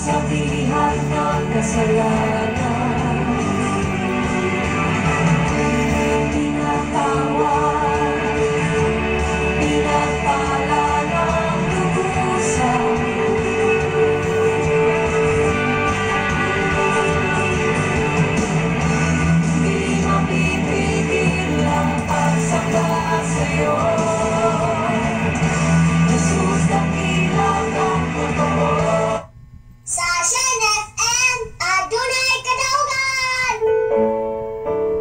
Sa bihag ng kasalanan. Pinatawad, pinagpala ng lubusan. Di mapipigil ang pagsamba sa'yo. Jesus, dakila kang totoo. Sa Shine FM, adunay kadaugan!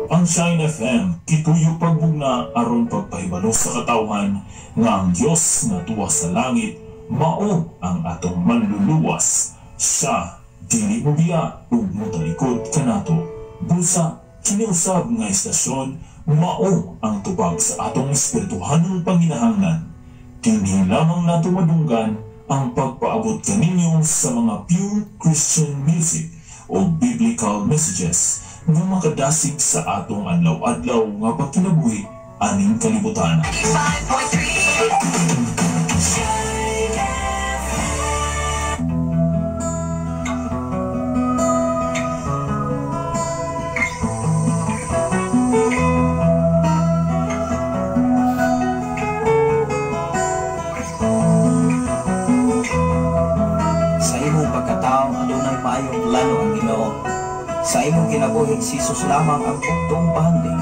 Ang Shine FM, gituyo pagbugna aron pagpahibalo sa katawhan nga ang Dios nga tuwa sa langit mao ang atong manluluwas. Siya dili mobiya ug motalikod kanato. Busa kini usab nga istasyon mao ang tubag sa atong espirituhanong panginahanglan. Dinhi lamang nato madunggan ang pagpaabot kaninyo sa mga pure Christian music o biblical messages nga makadasig sa atong adlaw-adlaw nga pagkinabuhi aning kalibutan. 5.3 Shine FM. Sa imong pagkatao, adunay maayong plano ang Ginoo. Sa imong kinabuhi, si Jesus lamang ang buktong bahandi.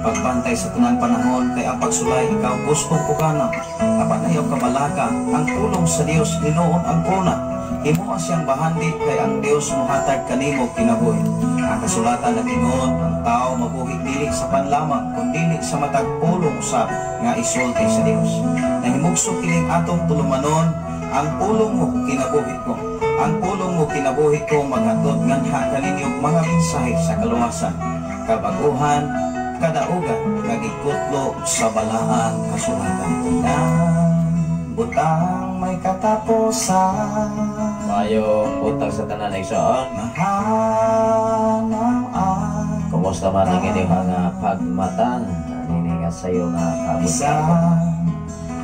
Pagbantay sa tanang panahon kay ang pagsulay ikaw gustong pukana. Apan ayaw kabalaka, ang pulong sa Dios hinuon ang kuna. Himoa siyang bahandi kay ang Dios mohatag kanimo kinabuhi. Ang kasulatan nag-ingon, ang tao mabuhi dili sa panlamang kundili sa matag pulong usab nga isulti sa Dios. Nahimugso kining atong tulumanon, ang pulong mo kinabuhi ko. Ang pulong mo kinabuhi ko maghatod nganha kaninyo mga mensahe sa kaluwasan, kabaguhan, kadaugan, nga gikutlo sa balaang kasulatan. Ang butang may katapusan, Maayong buntag sa tanan, igsoon. Mahanaw ang Kumusta man ang inyong mga pagmata? Nini nga sayo nga isang kabuntagon.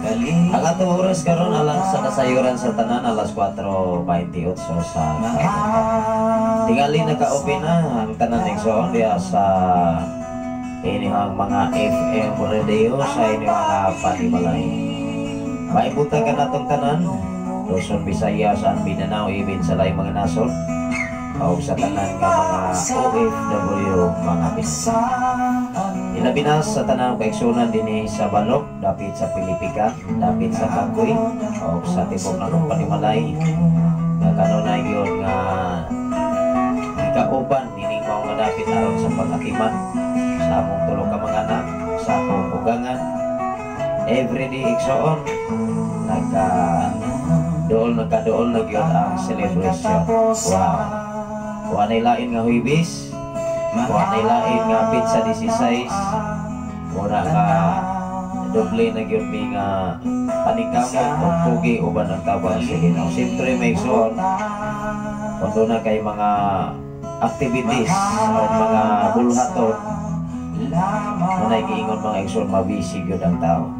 kali Ang atong oras karon alang sa kasayuran sa tanan, alas 4:28 sa kabuntagon. Tingali naka-open na ang tanan, igsoon, diya sa inyong mga FM radio sa inyong mga panimalay. Maibuntag ka natong tanan, Luzon, Visayas, and Mindanao, even sa laing mga nasod, o sa tanan nga mga OFW, mga Pinoy. Ilabi na sa tanang kaigsunan dinhi sa Balok, dapit sa Pilipican, dapit sa Kangkoy, o sa tibok ng panimalay, nga kanunay gyud nga gikauban nining mao nga dapit aron sa pag-atiman sa among tulo ka mga anak, sa akong ugangan. Everyday, igsoon, nagka dool nagkadool na gyud ang celebration. Wow. Wa nay lain nga Huwebes, wa nay lain nga petsa 16, wala ka doble na gyud mi nga paningkamot o pugi uban ang tabang sa Ginoo. Siyempre, may igsoon, kung doon na kay mga activities o mga bulhaton, muna'y giingon, mga igsoon, mabisi gyud ang tao.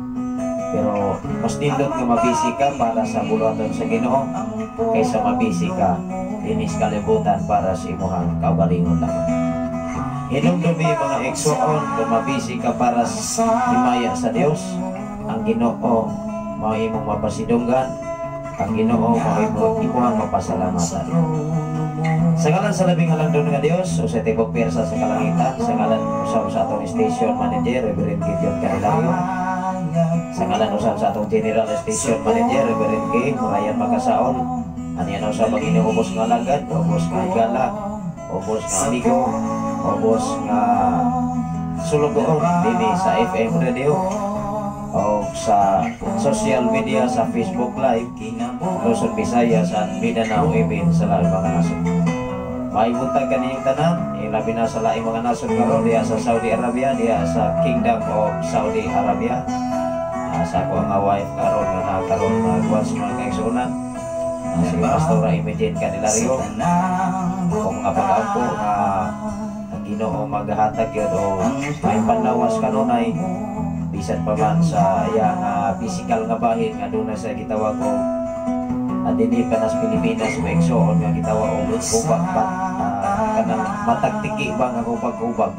Pero mas nindot nga mabisi ka para sa bulhaton sa Ginoo kaysa mabisi ka dinis kalibutan para sa imuhang kaugalingon lamang. Hinumdumi, mga igsoon, kung mabisi ka para sa himaya sa Dios, ang Ginoo mao imong mapasidunggan, ang Ginoo mao imuhang mapasalamatan. Sa ngalan sa labing halangdon nga Dios o sa tibok piyersa sa kalangitan, sa ngalan usab sa atong station manager, Reverend Gideon Candelario, sa ngalan usab sa atong general station manager, Reverend K. Ryan Makasaon, aniya usab ang inyong ubos nga alagad, ubos nga higala, ubos nga amigo, ubos nga sulugoon dinhi sa FM radio o sa social media sa Facebook Live, Luzon, Visayas at Mindanao, even sa laing mga nasod. Maibuntag kaninyong tanan, ilabi na sa laing mga nasod karon diha sa Saudi Arabia, diha sa Kingdom of Saudi Arabia. Sa ako nga wife karon nga nakaroon magwan sa mga kaigsuonan. Si Pastora Imogene Candelario, ako mga pag-ampo nga ang Ginoo maghatag yun o may panlawas kanunay bisan pa man sa iya nga physical nga bahin nga doon na sa gitawag og At dinhi pa nas Pilipinas, may igsoon nga gitawag og hubag ba, kanang matagtiki ba nga hubag-hubag.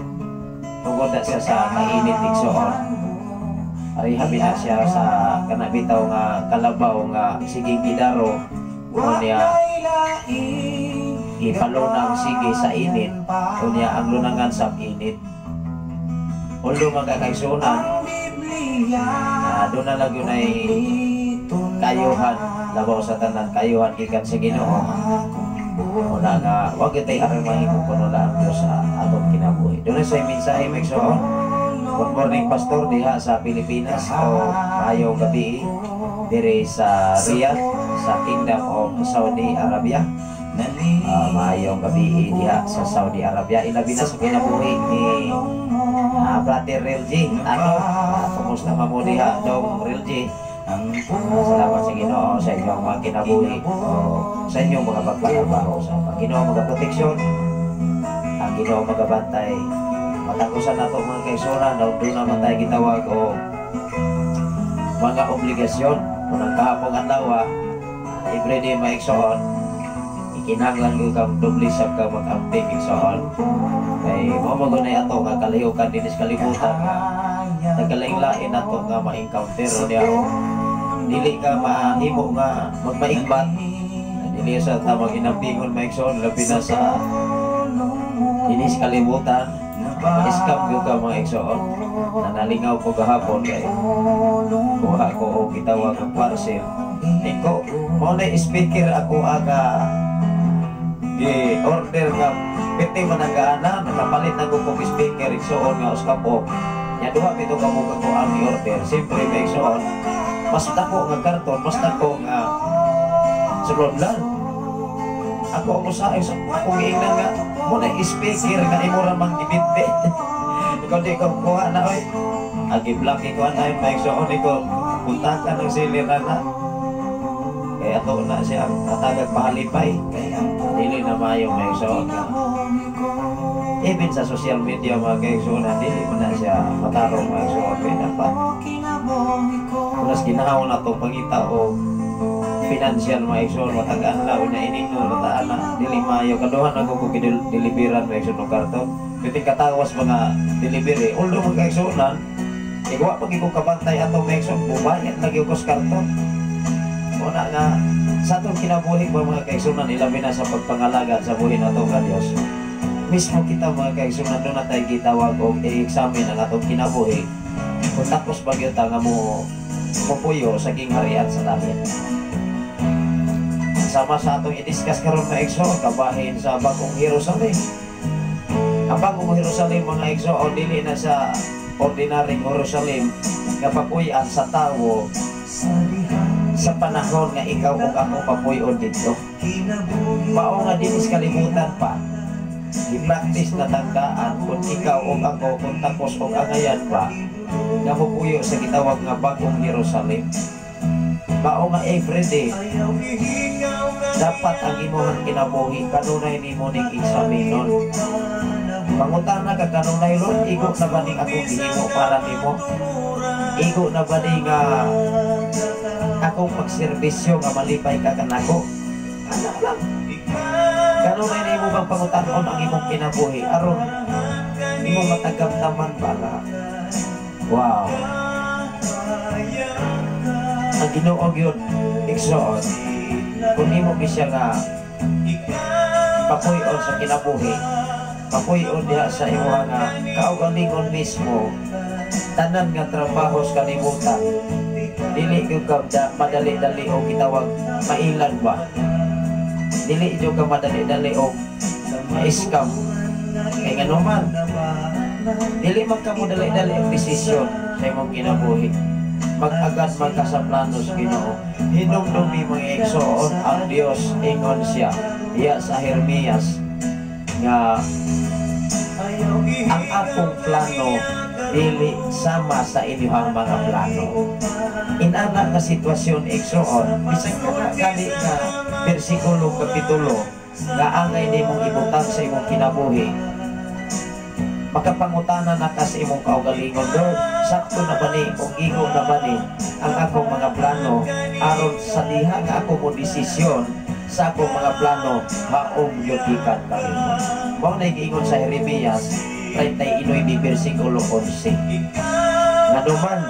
Tungod na siya sa kainit, igsoon. Pareha na siya sa kana bitaw nga kalabaw nga siging gidaro unya ipalunang sige sa init, unya ang lunangan sa init. Although, mga kaigsunan, doon na lang yun ay kayuhan, labaw sa tanan, kayuhan gikan sa Ginoo. Una nga wag tay arang mahimo kuno lang ang Diyos sa atong kinabuhi. Doon na sa mensahe, mga igsoon. Good morning, Pastor, diha sa Pilipinas o maayong gabi dire sa Riyadh, sa Kingdom of Saudi Arabia. Maayong gabi diha sa Saudi Arabia, ilabi na sa kinabuhi ni Brother Real G. Ano, kumusta man mo diha, Dong Real G? Salamat sa Ginoo sa inyong mga kinabuhi o sa inyong mga pagpatrabaho. Sa Ginoo mga proteksyon, ang Ginoo magabantay. Matagusan nato, mga kaigsunan, na doon naman tayo gitawag o mga obligasyon. Unang kahapong adlaw, everyday, mga igsoon, ikinahanglan ko kang doble sab ka mag-amping, igsoon. Kay mao man gud ato nga kalihukan dinhi sa kalibutan nga nagkalain-lain nato nga ma-encounter niya. Dili ka mahimo nga magmaigbat, dili sa tamang inampingon, mga igsoon, labi na sa dinhi sa kalibutan, ma-scam gyud ka, mga igsoon. Nanalingaw ko gahapon kay kuha ko og gitawag og parcel. Iko mao na speaker ako aga gi-order nga piti man ang gaana, nakapalit na ko kog speaker, igsoon, nga uskapok. Nya duha pito ka mo ako ang i-order. Siyempre, may igsoon, mas dako nga karton, mas dako nga sulodlan. Ako ang usahay sa akong giingnan nga mo na speaker nga imo ra mang gibitbit. Ikaw di ko kuha na oy. Agi block ko na yung may igsoon ko kontakan ng seller na. Kaya ato na siya katagag pahalipay. Dili na maayo, may igsoon, nga even sa social media, mga kaigsoon, dili man na siya matarong, mga igsoon, kaya dapat unas ginhawa na itong pangita o financial, mga igsoon, matagaan lang na iningno mataan na dili maayo. Kaduhan ako ko deliveran, mga igsoon, og karton piting katawas mga delivery. Although, mga kaigsuonan, igwa pag ko kabantay ato, mga igsoon, bubayad lagi ko sa karton. Una nga sa atong kinabuhi ba, mga kaigsuonan, ilabi na sa pagpangalagad sa buhi nato nga Dios mismo kita, mga kaigsuonan, doon na tayo gitawag og i-examine ang atong kinabuhi kung tapos ba gyud ta nga mo mupuyo sa gingharian sa langit. Sama sa atong i-discuss karon, mga igsoon, kabahin sa bagong Jerusalem. Ang bagong Jerusalem, mga igsoon, dili na sa ordinaryong Jerusalem nga papuy-an sa tawo sa panahon nga ikaw ug ako papuy-on didto. Mao nga dinhi sa kalibutan pa, i-practice na tandaan kung ikaw ug ako kung tapos og angayan ba nga mupuyo sa gitawag nga bagong Jerusalem. Mao nga everyday dapat ang imuhang kinabuhi kanunay nimo ning eksaminon. Pangutana ka kanunay, "Lord, igo na ba ning akong gihimo para nimo? Igo na ba ni nga akong pagserbisyo nga malipay ka kanako?" Ana lang. Kanunay nimo bang pangutanon ang imong kinabuhi aron imo matagamtaman ba nga wow, ang Ginoo gyud, igsoon, kung imo gyud siya nga papuy-on sa kinabuhi, papuy-on diha sa imuha nga kaugalingon mismo, tanan nga trabaho sa kalibutan, dili gyud ka madali-dali o gitawag mailan ba, dili gyud ka madali-dali o ma-scam. Kay ngano man, dili man ka mo dali-dali ang desisyon sa imong kinabuhi, mag-agad man ka sa plano sa Ginoo. Hinumdumi, mga igsoon, ang Dios ingon siya iya sa Jeremias nga ang akong plano dili sama sa inyong mga plano. Inana nga sitwasyon, igsoon, bisan ka na gali nga bersikulo, kapitulo nga angay nimong ibutang sa imong kinabuhi. Makapangutana na ka sa imong kaugalingon, "Lord, sakto na ba ni o gigo na ba ni ang akong mga plano aron sa diha nga ako mo desisyon sa akong mga plano haom gyud gikan kanimo?" Mao na giingon sa Jeremias 39 versikulo 11. Nganuman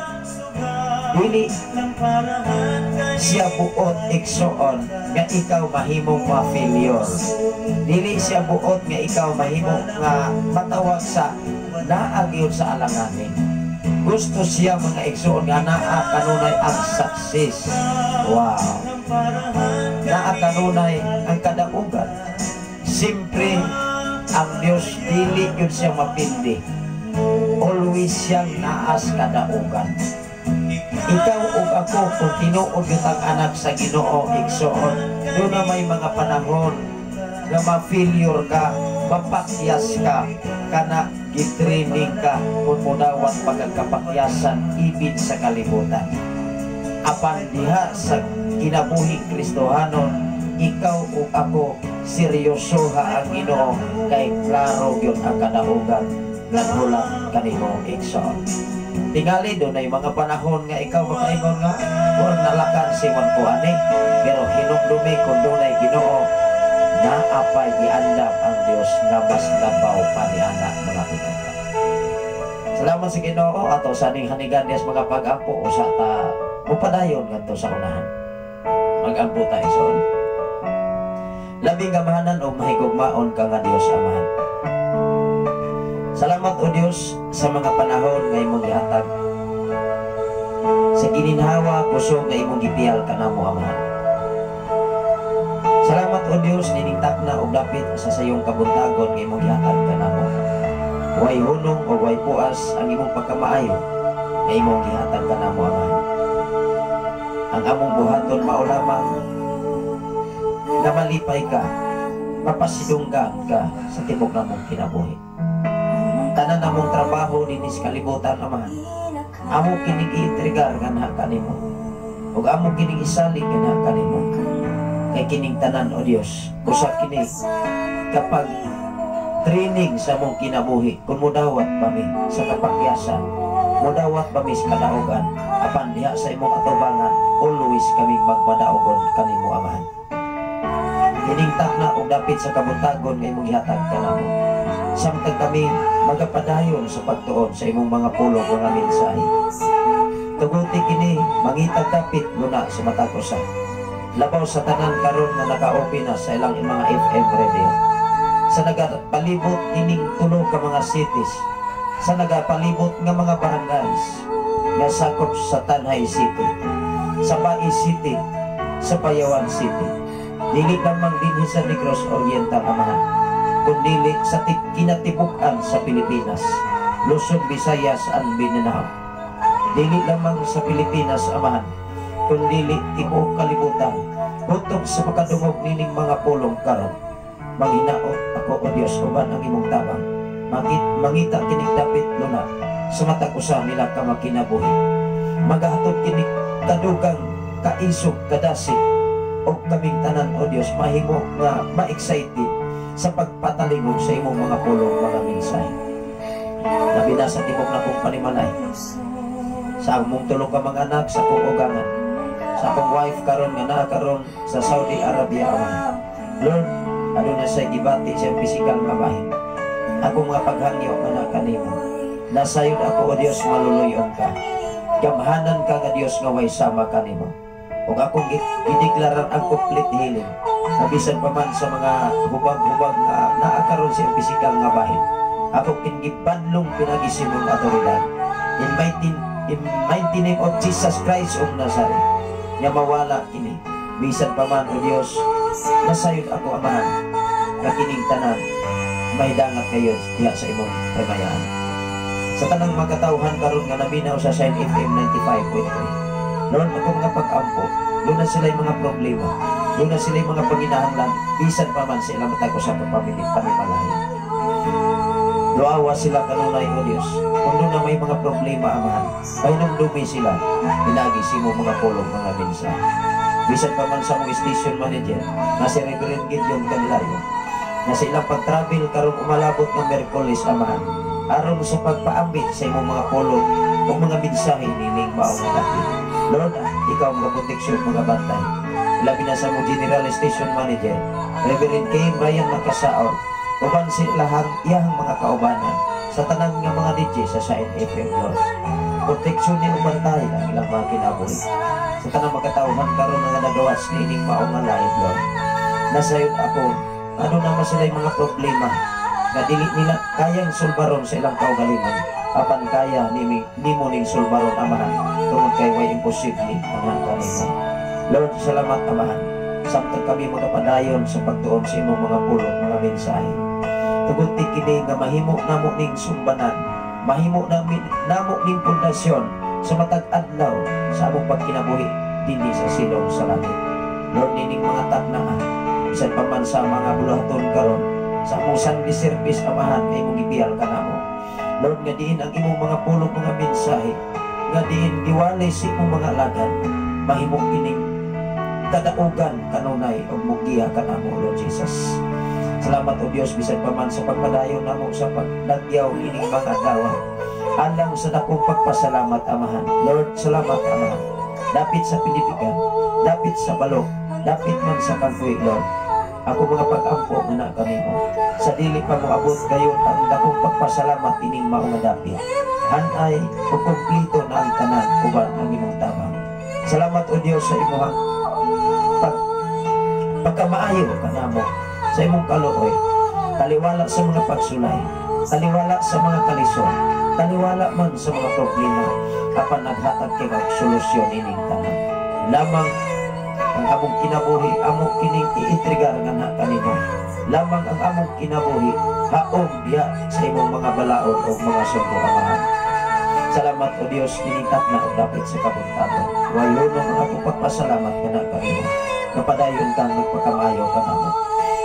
dili siya buot, igsoon, nga ikaw mahimong ma-failure. Dili siya buot nga ikaw mahimo nga matawag sa naa gyud sa alanganin. Gusto siya, mga igsoon, nga naa kanunay ang success. Wow. Naa kanunay ang kadaugan. Siyempre, ang Diyos dili gyud siya mapindi. Always siyang naas kadaugan. Ikaw ug ako, kung tinuod gyud ang anak sa Ginoo, igsoon, doon na may mga panahon nga ma-failure ka, mapakyas ka, kana gitraining ka kung mudawat pagkapakyasan ibin sa kalibutan. Apan diha sa kinabuhi Kristohanon, ikaw ug ako, seryosoha ang Ginoo kay klaro gyud ang kadaugan nga hulat kanimo, igsoon. Tingali doon ay mga panahon nga ikaw makaingon nga murag nalakan si man ko ani, pero hinumdumi kung dunay Ginoo, naapay giandam ang Dios nga mas labaw pa ni ana, mga pinangga. Salamat sa Ginoo ato sa ning hanigan dias, mga pag-ampo, usa ta mupadayon ngadto sa unahan. Mag-ampo ta, igsoon. Labing gamahanan o mahigugmaon ka nga Dios Amahan. Salamat, O Dios, sa mga panahon nga imong gihatag. Sa gininhawa kusog nga imong gipiyal kanamo, Amahan. Salamat, O Dios, nining takna og dapit sa sayong kabuntagon nga imong gihatag kanamo. Way hunong o way puas ang imong pagkamaayo nga imong gihatag kanamo, Amahan. Ang among buhaton mao lamang nga malipay ka, mapasidunggan ka sa tibok namong kinabuhi. Tanan namong trabaho dinhi sa kalibutan, Amahan, amo kining ientregar nganha kanimo. Ug amo kining isalig nganha kanimo. Kay kining tanan, O Dios, usa kini kapag training sa among kinabuhi kung mudawat pa mi sa kapakyasan, mudawat pa mi sa kadaugan, apan diha sa imong atubangan, always kaming magpadaogon kanimo, Amahan. Kining takna og dapit sa kabuntagon nga imong gihatag kanamo, samtang kami magapadayon sa pagtuon sa imong mga pulong, mga mensahe, tuguti kini mangitag dapit luna sa matag usa, labaw sa tanan karon nga naka-open na sa ilang mga FM radio sa nagapalibot ining tulo ka mga cities, sa nagapalibot nga mga barangays nga sakop sa Tanjay City, sa Bais City, sa Payawan City, dili lamang dinhi sa Negros Oriental, Amahan, kundili sa kinatibuk-an sa Pilipinas, Luzon, Visayas and Mindanao. Dili lamang sa Pilipinas, Amahan, kundili tibuok kalibutan hutok sa makadungog nining mga pulong karon. Manghinaot ako, O Dios, uban ang imong tabang. Mangita kinig dapit luna sa matag usa nila ka makinabuhi. Magahatod kinig kadugang kaisog, kadasig, o kaming tanan, O Dios, mahimo nga ma-excited sa pagpatalingog sa imong mga pulong, mga mensahe. Labi na sa tibok na kong panimalay, sa among tulo ka mga anak, sa akong ugangan, sa akong wife karon nga naa karon sa Saudi Arabia, Amahan. Lord, ano na sa gibati sa pisikal nga bahin. Ako mga paghangyo nga naa kanimo. Nasayod ako, O Dios, maluluyon ka. Gamhanan ka nga Dios nga way sama kanimo. Ug akong gideklarar ang complete healing. Nabisan pa man sa mga hubag-hubag nga naa karon sa pisikal nga bahin. Ako gibadlong pinaagi sa imong awtoridad. In mighty name of Jesus Christ of Nazareth, nga mawala kini. Bisan pa man, O Dios, nasayod ako, Amahan, nga kining tanan mahidangat kayo diha sa imong kahimayaan. Sa tanang makatawhan karon nga naminaw sa Shine FM 95.3. Lord, ako mga pag-ampo, doon na sila mga problema, doon na sila mga panginahanglan, bisan pa man sila matag usa ka pamilya panimalay. Duawa sila kanunay, O Dios. Kung doon na may mga problema, Amahan, pahinumdumi sila, pinaagi sa imong mga pulong, mga mensahe. Bisan pa man sa mong station manager, na si Reverend Gideon Candelario, na sa ilang pag-travel karong umalabot ng Merkulis, Amahan. aron sa pagpaambit sa imong mga pulong o mga mensahe nining maong nga dapit. Lord, ikaw mga proteksyon, mga bantay. Labi na sa mo General Station Manager, Reverend K. Brian Makasaor, uban sila iyang mga kaubanan sa tanan nga mga DJ sa Shine FM, Lord. Proteksyon ni ubantay ang ilang mga kinabuhi. Sa tanang makatawhan karon nga nagawas niining maong nga live, Lord. Nasayod ako, ano naman sila mga problema nga dili nila kayang sulbaron sa ilang kaugalingon, apan kaya nimo ning sulbaron, Amahan, tungod kay way imposible ang kanimo. Lord, salamat, Amahan. Samtang kami magapadayon sa pagtuon sa imong mga pulong, mga mensahe. Tugot ti kini nga mahimo namo ning sumbanan, mahimo namin namo ning pundasyon sa matag adlaw sa among pagkinabuhi dinhi sa silong sa langit. Lord, nining mga takna, bisan pa man sa mga buluhaton karon sa among Sunday service, Amahan, kay imong gibiyal kanamo. Lord, nga diin ang imong mga pulong, mga mensahe, nga diin giwali sa imong mga alagad, mahimo kining kadaugan kanunay ug mugiya kanamo, Lord Jesus. Salamat, O Dios, bisan pa man sa pagpadayon namo sa pagdagyaw ining mga adlaw. Alang sa dakong pagpasalamat, Amahan. Lord, salamat, Amahan. Dapit sa Pilipigan, dapit sa Balok, dapit man sa Kangkoy, Lord. Ako mga pag-ampo nga na kanimo. Sa dili pa mo abot gayon ang dakong pagpasalamat ining mao nga dapit. Hanay o kumpleto na ang tanan uban ang imong tabang. Salamat, O Dios, sa imong pagkamaayo kanamo, sa imong kaluoy. Taliwala sa mga pagsulay, taliwala sa mga kalisod, taliwala man sa mga problema, apan naghatag kay og solusyon ining tanan. Lamang ang among kinabuhi, amo kining iintrigar nga na kanimo. Lamang ang among kinabuhi, haom diha sa imong mga balaod o mga sugo, Amahan. Salamat, O Dios, kining takna og dapit sa kabuntagon. Wayuno ang akong pagpasalamat kana kanimo. Kapadayon kang nagpakamayo kanamo.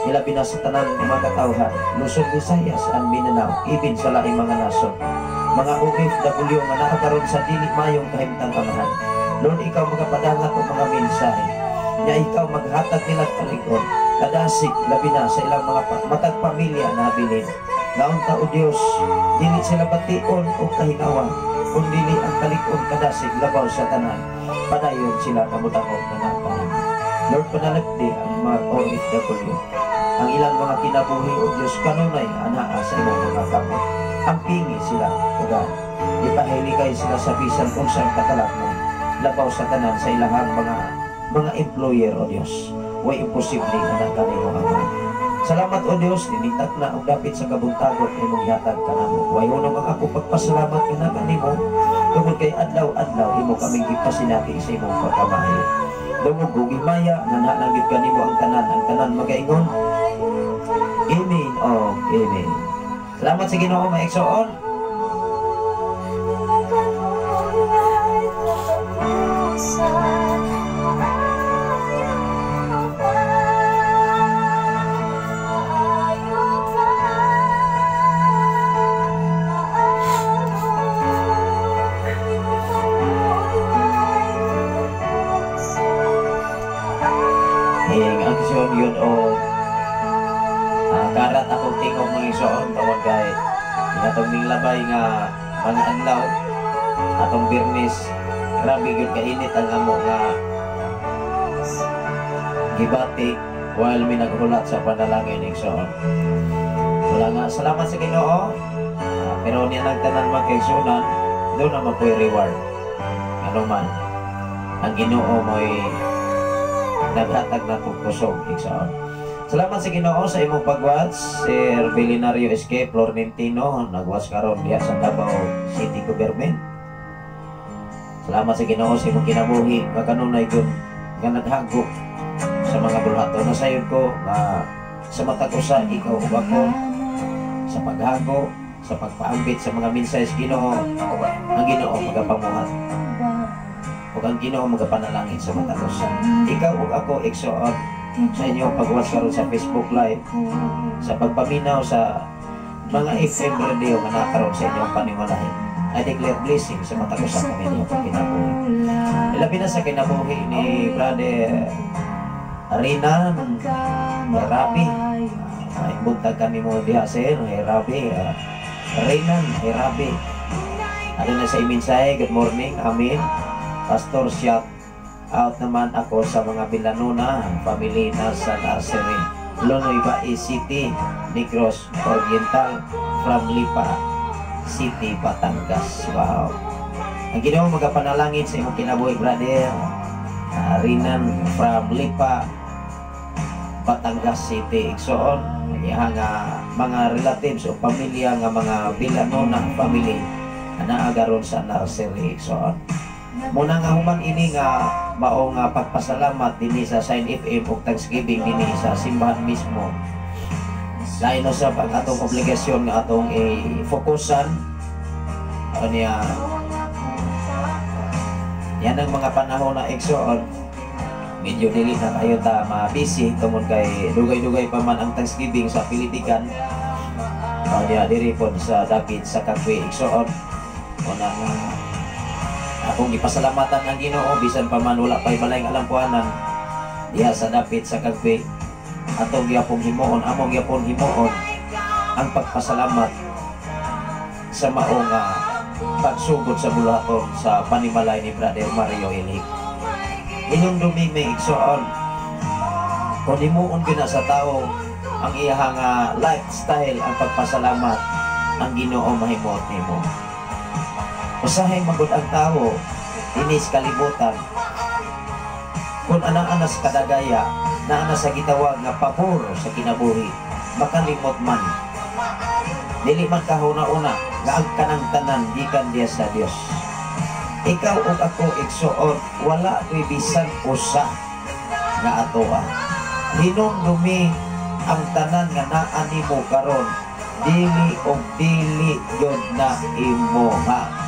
Ilabi na sa tanan ng mga katawhan, Luzon, Visayas, and Mindanao, ibin sa laing mga nasod. Mga OFW nga naa karon sa dili mayong kahimtang, Amahan. Lord, ikaw magapadangat og mga mensahe. Nya ikaw maghatag nila kalig-on, kadasig, labi na sa ilang mga matag pamilya na habilin. Naunta, O Dios, dili sila bation o kahingawa, kun dili ang kalig-on, kadasig labaw sa tanan. Padayon sila kamutangog na nakanan. Lord, panalagdi ang mga OFW. Ang ilang mga kinabuhi, O Diyos, kanunay anaa sa imong mga kamot. Ampingi sila, O God. Ipahilikay sila sa bisan unsang katalagman. Labaw sa tanan sa ilahang mga employer, O Diyos. Way imposible nga na kanimo, Ama. Salamat, O Diyos, nining takna og dapit sa kabuntagon imong gihatag kanamo. Way hunong ang ako pagpasalamat nga kanimo tungod kay adlaw-adlaw imo kaming gipasinati sa imong pagkamaayo. Dungog ug himaya nga naa gyud kanimo ang tanan, ang tanan magaingon. Amen o amen. Salamat sa Ginoo, mga igsoon. Ing aksyon yun o karat akong tingog, mga igsoon, tungod kay atong minglabay nga mga adlaw atong Biyernes, grabe gyud kainit ang amo nga gibati while mi naghulat sa panalangin, igsoon. Wala nga, salamat sa Ginoo. Pero niya nagtanan mga kaigsunan, doon na mapoy reward. Ano man, ang Ginoo mo'y naghatag na itong kusog, igsoon. Salamat sa Ginoo sa imong pag-watch, Sir Billionario SK Florentino, nag-watch karon diha sa Davao City Government. Salamat sa Ginoo sa imong kinabuhi, nga kanunay gyud nga naghago sa mga buluhaton. Nasayod ko nga sa matag usa ikaw ug ako sa paghago, sa pagpaambit sa mga mensahe sa Ginoo, ang Ginoo magapamuhat ug ang Ginoo magapanalangin sa matag usa. Ikaw ug ako, igsoon, sa inyong pag-watch karon sa Facebook Live, sa pagpaminaw sa mga FM radio nga nakaroon sa inyong panimalay, I declare blessing sa matag usa kami inyong pagkinabuhi. Ilabi na sa kinabuhi ni Brother Renan Rabi. Ay, buntag kami mo diha, sir, Rabi. Renan Hirabe. Ano na sa imensahe, good morning, amen. Pastor, shout out naman ako sa mga Bilanona, family na sa nursery, Lonoy Bais City, Negros Oriental, from Lipa City, Batangas. Wow. Ang Ginoo magapanalangin sa imong kinabuhi, brother. Rinan from Lipa, Batangas City. Igsoon, ang iyang nga mga relatives o pamilya nga mga Bilanona family naa karon sa nursery, igsoon. Muna nga human ini nga mao nga pagpasalamat dinhi sa Shine FM ug Thanksgiving dinhi sa simbahan mismo. Lain na sa pag atong obligasyon nga atong i-focusan niya. Yan ang mga panahon na, igsoon, medyo dili na kayo ta ma-busy tungod kay dugay-dugay pa man ang Thanksgiving sa Pilipikan niya diri pod sa dapit sa Kagwe, igsoon. Una nga akong gipasalamatan ang Ginoo bisan pa man wala pa'y balay nga alampuanan diha sa dapit sa Kagwe, atong gyapon himuon, among gyapon himuon ang pagpasalamat sa mao nga pagsugod sa buluhaton sa panimalay ni Brother Mario Ilig. Hinumdumi mi, igsoon, kung himuon gyud na sa tao ang iyang lifestyle ang pagpasalamat, ang Ginoo mahimot nimo. Usahay magud ang tao dinis kalibutan kung ana-ana sa kadagaya, naa na sa gitawag nga pabor sa kinabuhi, makalimot man. Dili man kahuna-una nga ang kanang tanan gikan diya sa Dios. Ikaw ug ako, igsuon, wala ko'y bisan usa nga atoa. Hinumdumi, ang tanan nga naa nimo karon, dili og dili gyud na imuha.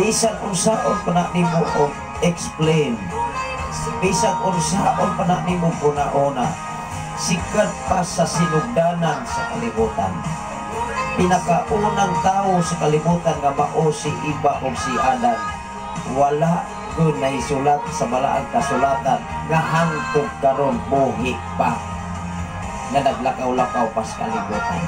Bisan unsaon pa na nimo og explain, bisan unsaon pa na nimo una-una, sikat pa sa sinugdanan sa kalibutan, pinakaunang tao sa kalibutan nga mao si Eva ug si Adan, wala gyud naisulat sa balaang kasulatan nga hangtod karon buhi pa nga naglakaw-lakaw pa sa kalibutan.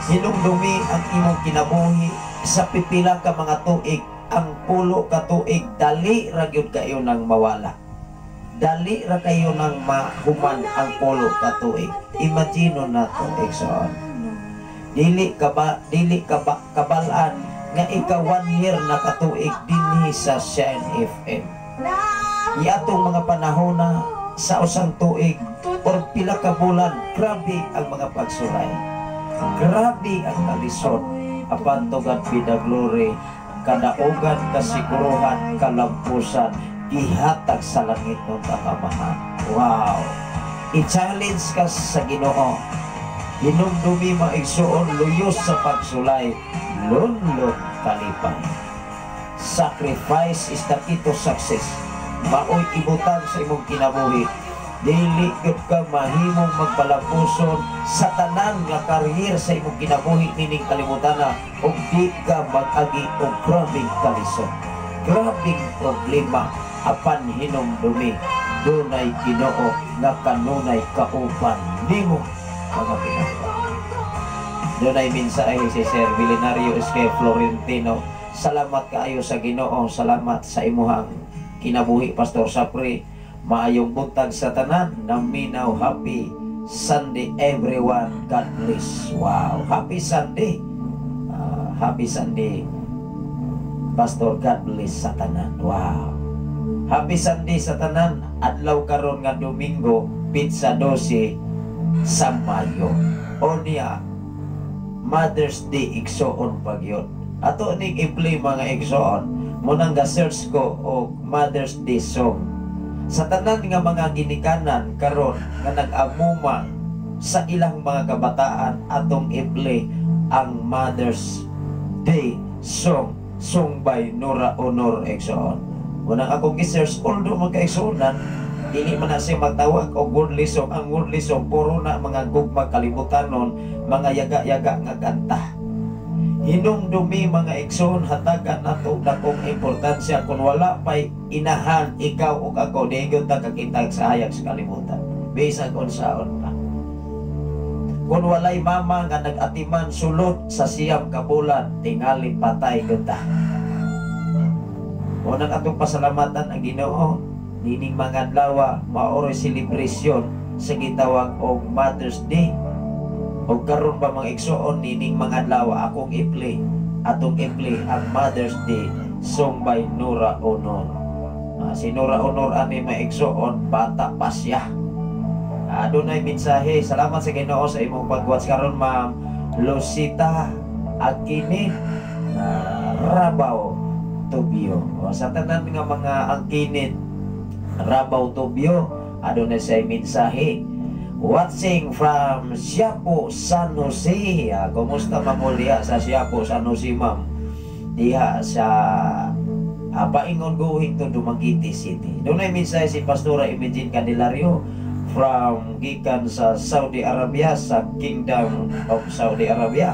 Hinumdumi ang imong kinabuhi sa pipila ka mga tuig. Ang 10 ka tuig, dali ra gyud kayo nang mawala, dali ra kayo nang mahuman ang 10 ka tuig. Imagine nato, igsoon, dili ka ba kabalaan nga ika 1 year na katuig dinhi sa Shine FM. Iatong mga panahon na sa usang tuig or pila ka bulan, grabe ang mga pagsulay, grabe ang kalisod, apan to God be the glory. Kadaugan, kasiguruhan, kalampusan gihatag sa langit ng Amahan. Wow, i-challenge ka sa Ginoo. Hinumdumi, mga igsuon, luyos sa pagsulay, lunlon kalipay. Sacrifice is the key to success. Maoy ibutang sa imong kinabuhi. Dili gyud ka mahimong magbalampuson sa tanan nga career sa imong kinabuhi nining kalimutana ug di ka mag-agi og grabeng kalisod, grabeng problema. Apan hinumdumi, dunay Ginoo nga kanunay kauban nimo, mga pinagpala. Dunay mensahe si Sir Billionario SK Florentino. Salamat kaayo sa Ginoo, salamat sa imuhang kinabuhi, Pastor Sapre. Maayong buntag sa tanan, naminaw, happy Sunday everyone. God bless. Wow, happy Sunday. Happy Sunday. Pastor, God bless sa tanan. Wow. Happy Sunday sa tanan. Adlaw karon nga Domingo, petsa 12 sa Mayo. O niya, Mother's Day, igsoon pagyod. Ato ning i-play, mga igsoon. Munang ga-search ko og Mother's Day song. Sa tanan nga mga ginikanan karon nga nag-amuma sa ilang mga kabataan, atong i-play ang Mother's Day song, song by Nora Aunor, igsoon. Unang akong gi-search, although magkaigsuonan, dili man na siya magtawag og worldly song. Ang worldly song puro na mga gugma kalibutanon, mga yaga-yaga nga kanta. Hinumdumi, mga igsoon, hatagan nato dakong importansya. Kung wala pa'y inahan, ikaw ug ako, di gyud ta kakita sa hayag sa kalibutan. Bisag unsaon pa. Kung walay mama nga nag-atiman sulod sa 9 ka bulan, tingali patay gyud ta. Unang atong pasalamatan ang Ginoo nining mga adlaw, maoroy celebration sa gitawag og Mother's Day. Og karon pa, mga igsoon, nining mga adlaw akong i-play, atong i-play ang Mother's Day song by Nora Aunor. Si Nora Aunor ani, mga igsoon, bata pa siya. Adunay mensahe. Salamat sa Ginoo sa imong pag-watch karon, Ma'am Lucita Agkinin, Rabaw Tubio. O, sa tanan nga mga Angkinin, Rabaw Tubio, adunay say mensahe. Watching from Siapo, San Jose. Kumusta mamulya sa Siapo, San Jose, ma'am? Diha sa paingon going to Dumaguete City. Dunay mensahe si Pastora Imogene Candelario from gikan sa Saudi Arabia, sa Kingdom of Saudi Arabia.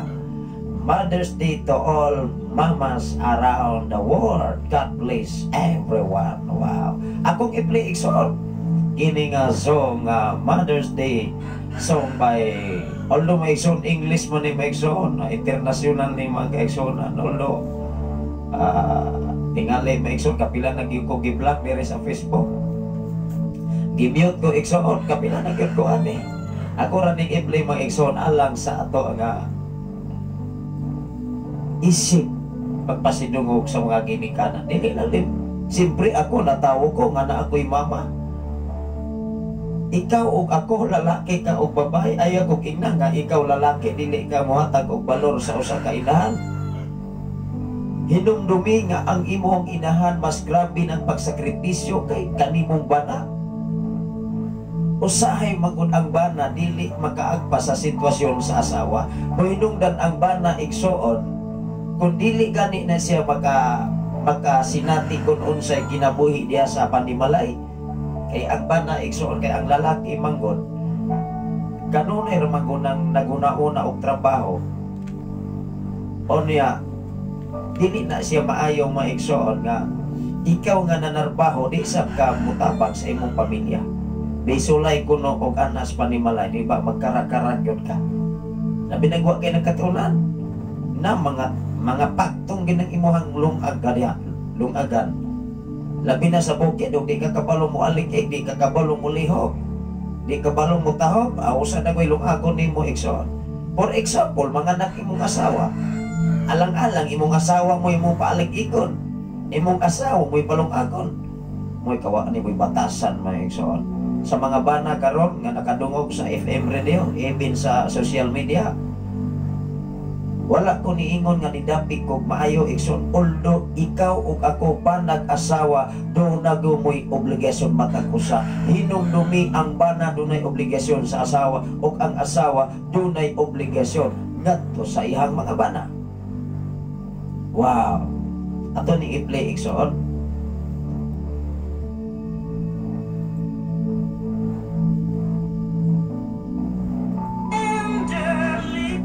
Mother's Day to all mamas around the world. God bless everyone. Wow. Akong i-play, igsoon, kini nga song, Mother's Day song by, although may igsoon, English man ni, may igsoon, international ni mga igsoon, although tingali, may igsoon, kapila na gyud ko gi-block diri sa Facebook, gi-mute ko, igsoon, kapila na gyud ko ani. Ako ra ning i-play, mga igsoon, alang sa ato nga isip pagpasidungog sa mga ginikanan. Dili lang din siyempre ako, natawo ko nga na ako'y mama. Ikaw ug ako, lalaki ka og babae, ayaw kog ingna nga ikaw lalaki, dili ka mohatag og balor sa usa ka inahan. Hinumdumi nga ang imong inahan mas grabe ng pagsakripisyo kay kanimong bana. Usahay magud ang bana dili makaagpa sa sitwasyon sa asawa. Hinungdan ang bana, igsoon, kung dili gani na siya makasinati kung unsay kinabuhi diha sa panimalay. Kay ang bana, igsoon, kay ang lalaki manggod kanunay ra man nang naguna-una og trabaho. Unya dili na siya maayo, mga igsoon, nga ikaw nga nanarbaho di sab ka mutabang sa imong pamilya. Di sulay kuno og anas panimalay, di ba magkara-kara gyud ka? Labi nagwa kay nagkatrunan na mga paktong ginang imuhang lungag diha, lungagan. Labi na sa bukid og di ka kabalo mo alik, di ka kabalo mo lihok, di ka kabalo mo tahob, usa na ko'y lungagon nimo, igsoon. For example, mga anak imong asawa, alang-alang imong asawa mo imong paalik-ikon, imong asawa mo'y palungagon. Mo'y kawa ni mo'y batasan, mga igsoon. Sa mga bana karon nga nakadungog sa FM radio, even sa social media, wala ko niingon nga nidapik kog maayo, igsoon. Although ikaw ug ako pa nag-asawa, do mo'y obligasyon matag usa. Hinumdumi ang bana dunay obligasyon sa asawa ug ang asawa dunay obligasyon ngadto sa iyang mga bana. Wow. Ato ni i-play, igsoon. Tenderly.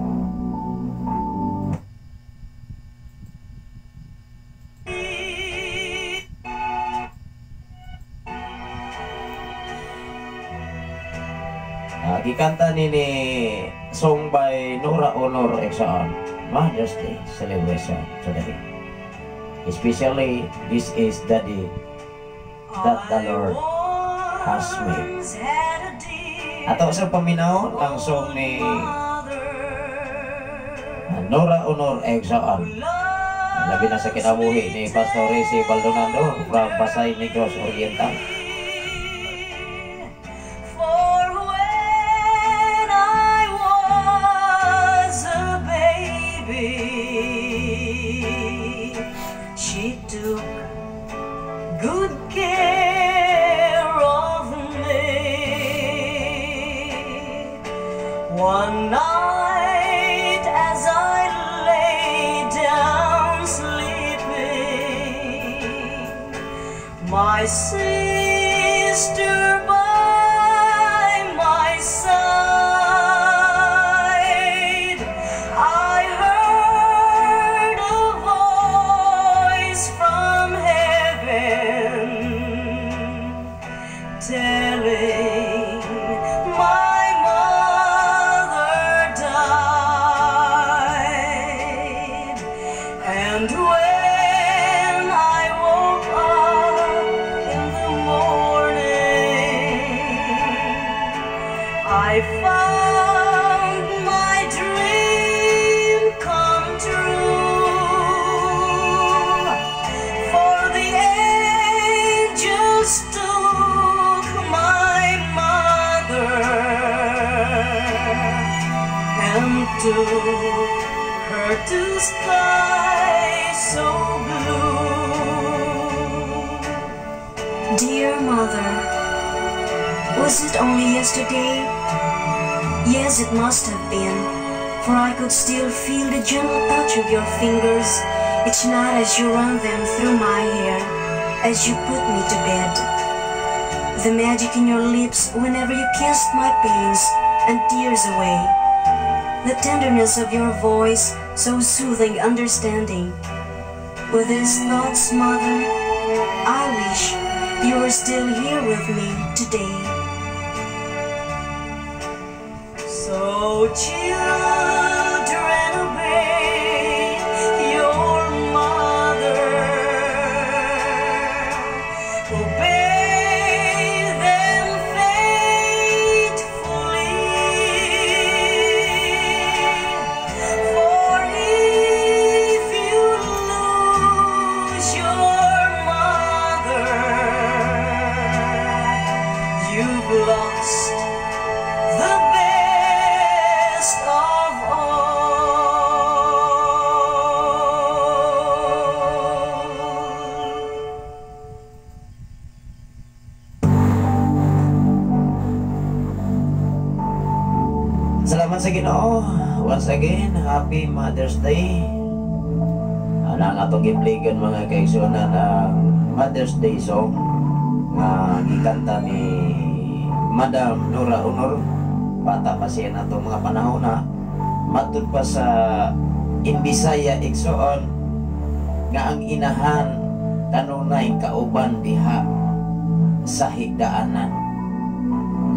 Gikanta ni song by Nora Aunor, igsoon. Mother's Day celebration today. Especially this is the day that the Lord has made. Ato sa paminawon ang song ni Nora Aunor, igsoon. Labi na sa kinabuhi ni Pastor Rizzi Baldonado from Pasay, Negros Oriental. For when I was a baby, she took good care of me. One night as I lay down sleeping, my sister by my side, I heard a voice from heaven telling my mother I found my dream come true. For the angels took my mother and took her to skies so blue. Dear Mother, was it only yesterday? Yes, it must have been, for I could still feel the gentle touch of your fingers each night as you ran them through my hair, as you put me to bed. The magic in your lips whenever you kissed my pains and tears away. The tenderness of your voice, so soothing, understanding. With these thoughts, Mother, I wish you were still here with me today. So children, obey your mother. Obey them faithfully. For if you lose your mother, you've lost the best of all. Salamat sa Ginoo. Once again, Happy Mother's Day. Ana ang atong gibligan, mga kaigsuonan, ang Mother's Day song nga gikanta ni Madam Nora Aunor. Bata pa siya natong mga panahon na matud pa sa in Bisaya, igsoon, nga ang inahan kanunay kauban diha sa higdaanan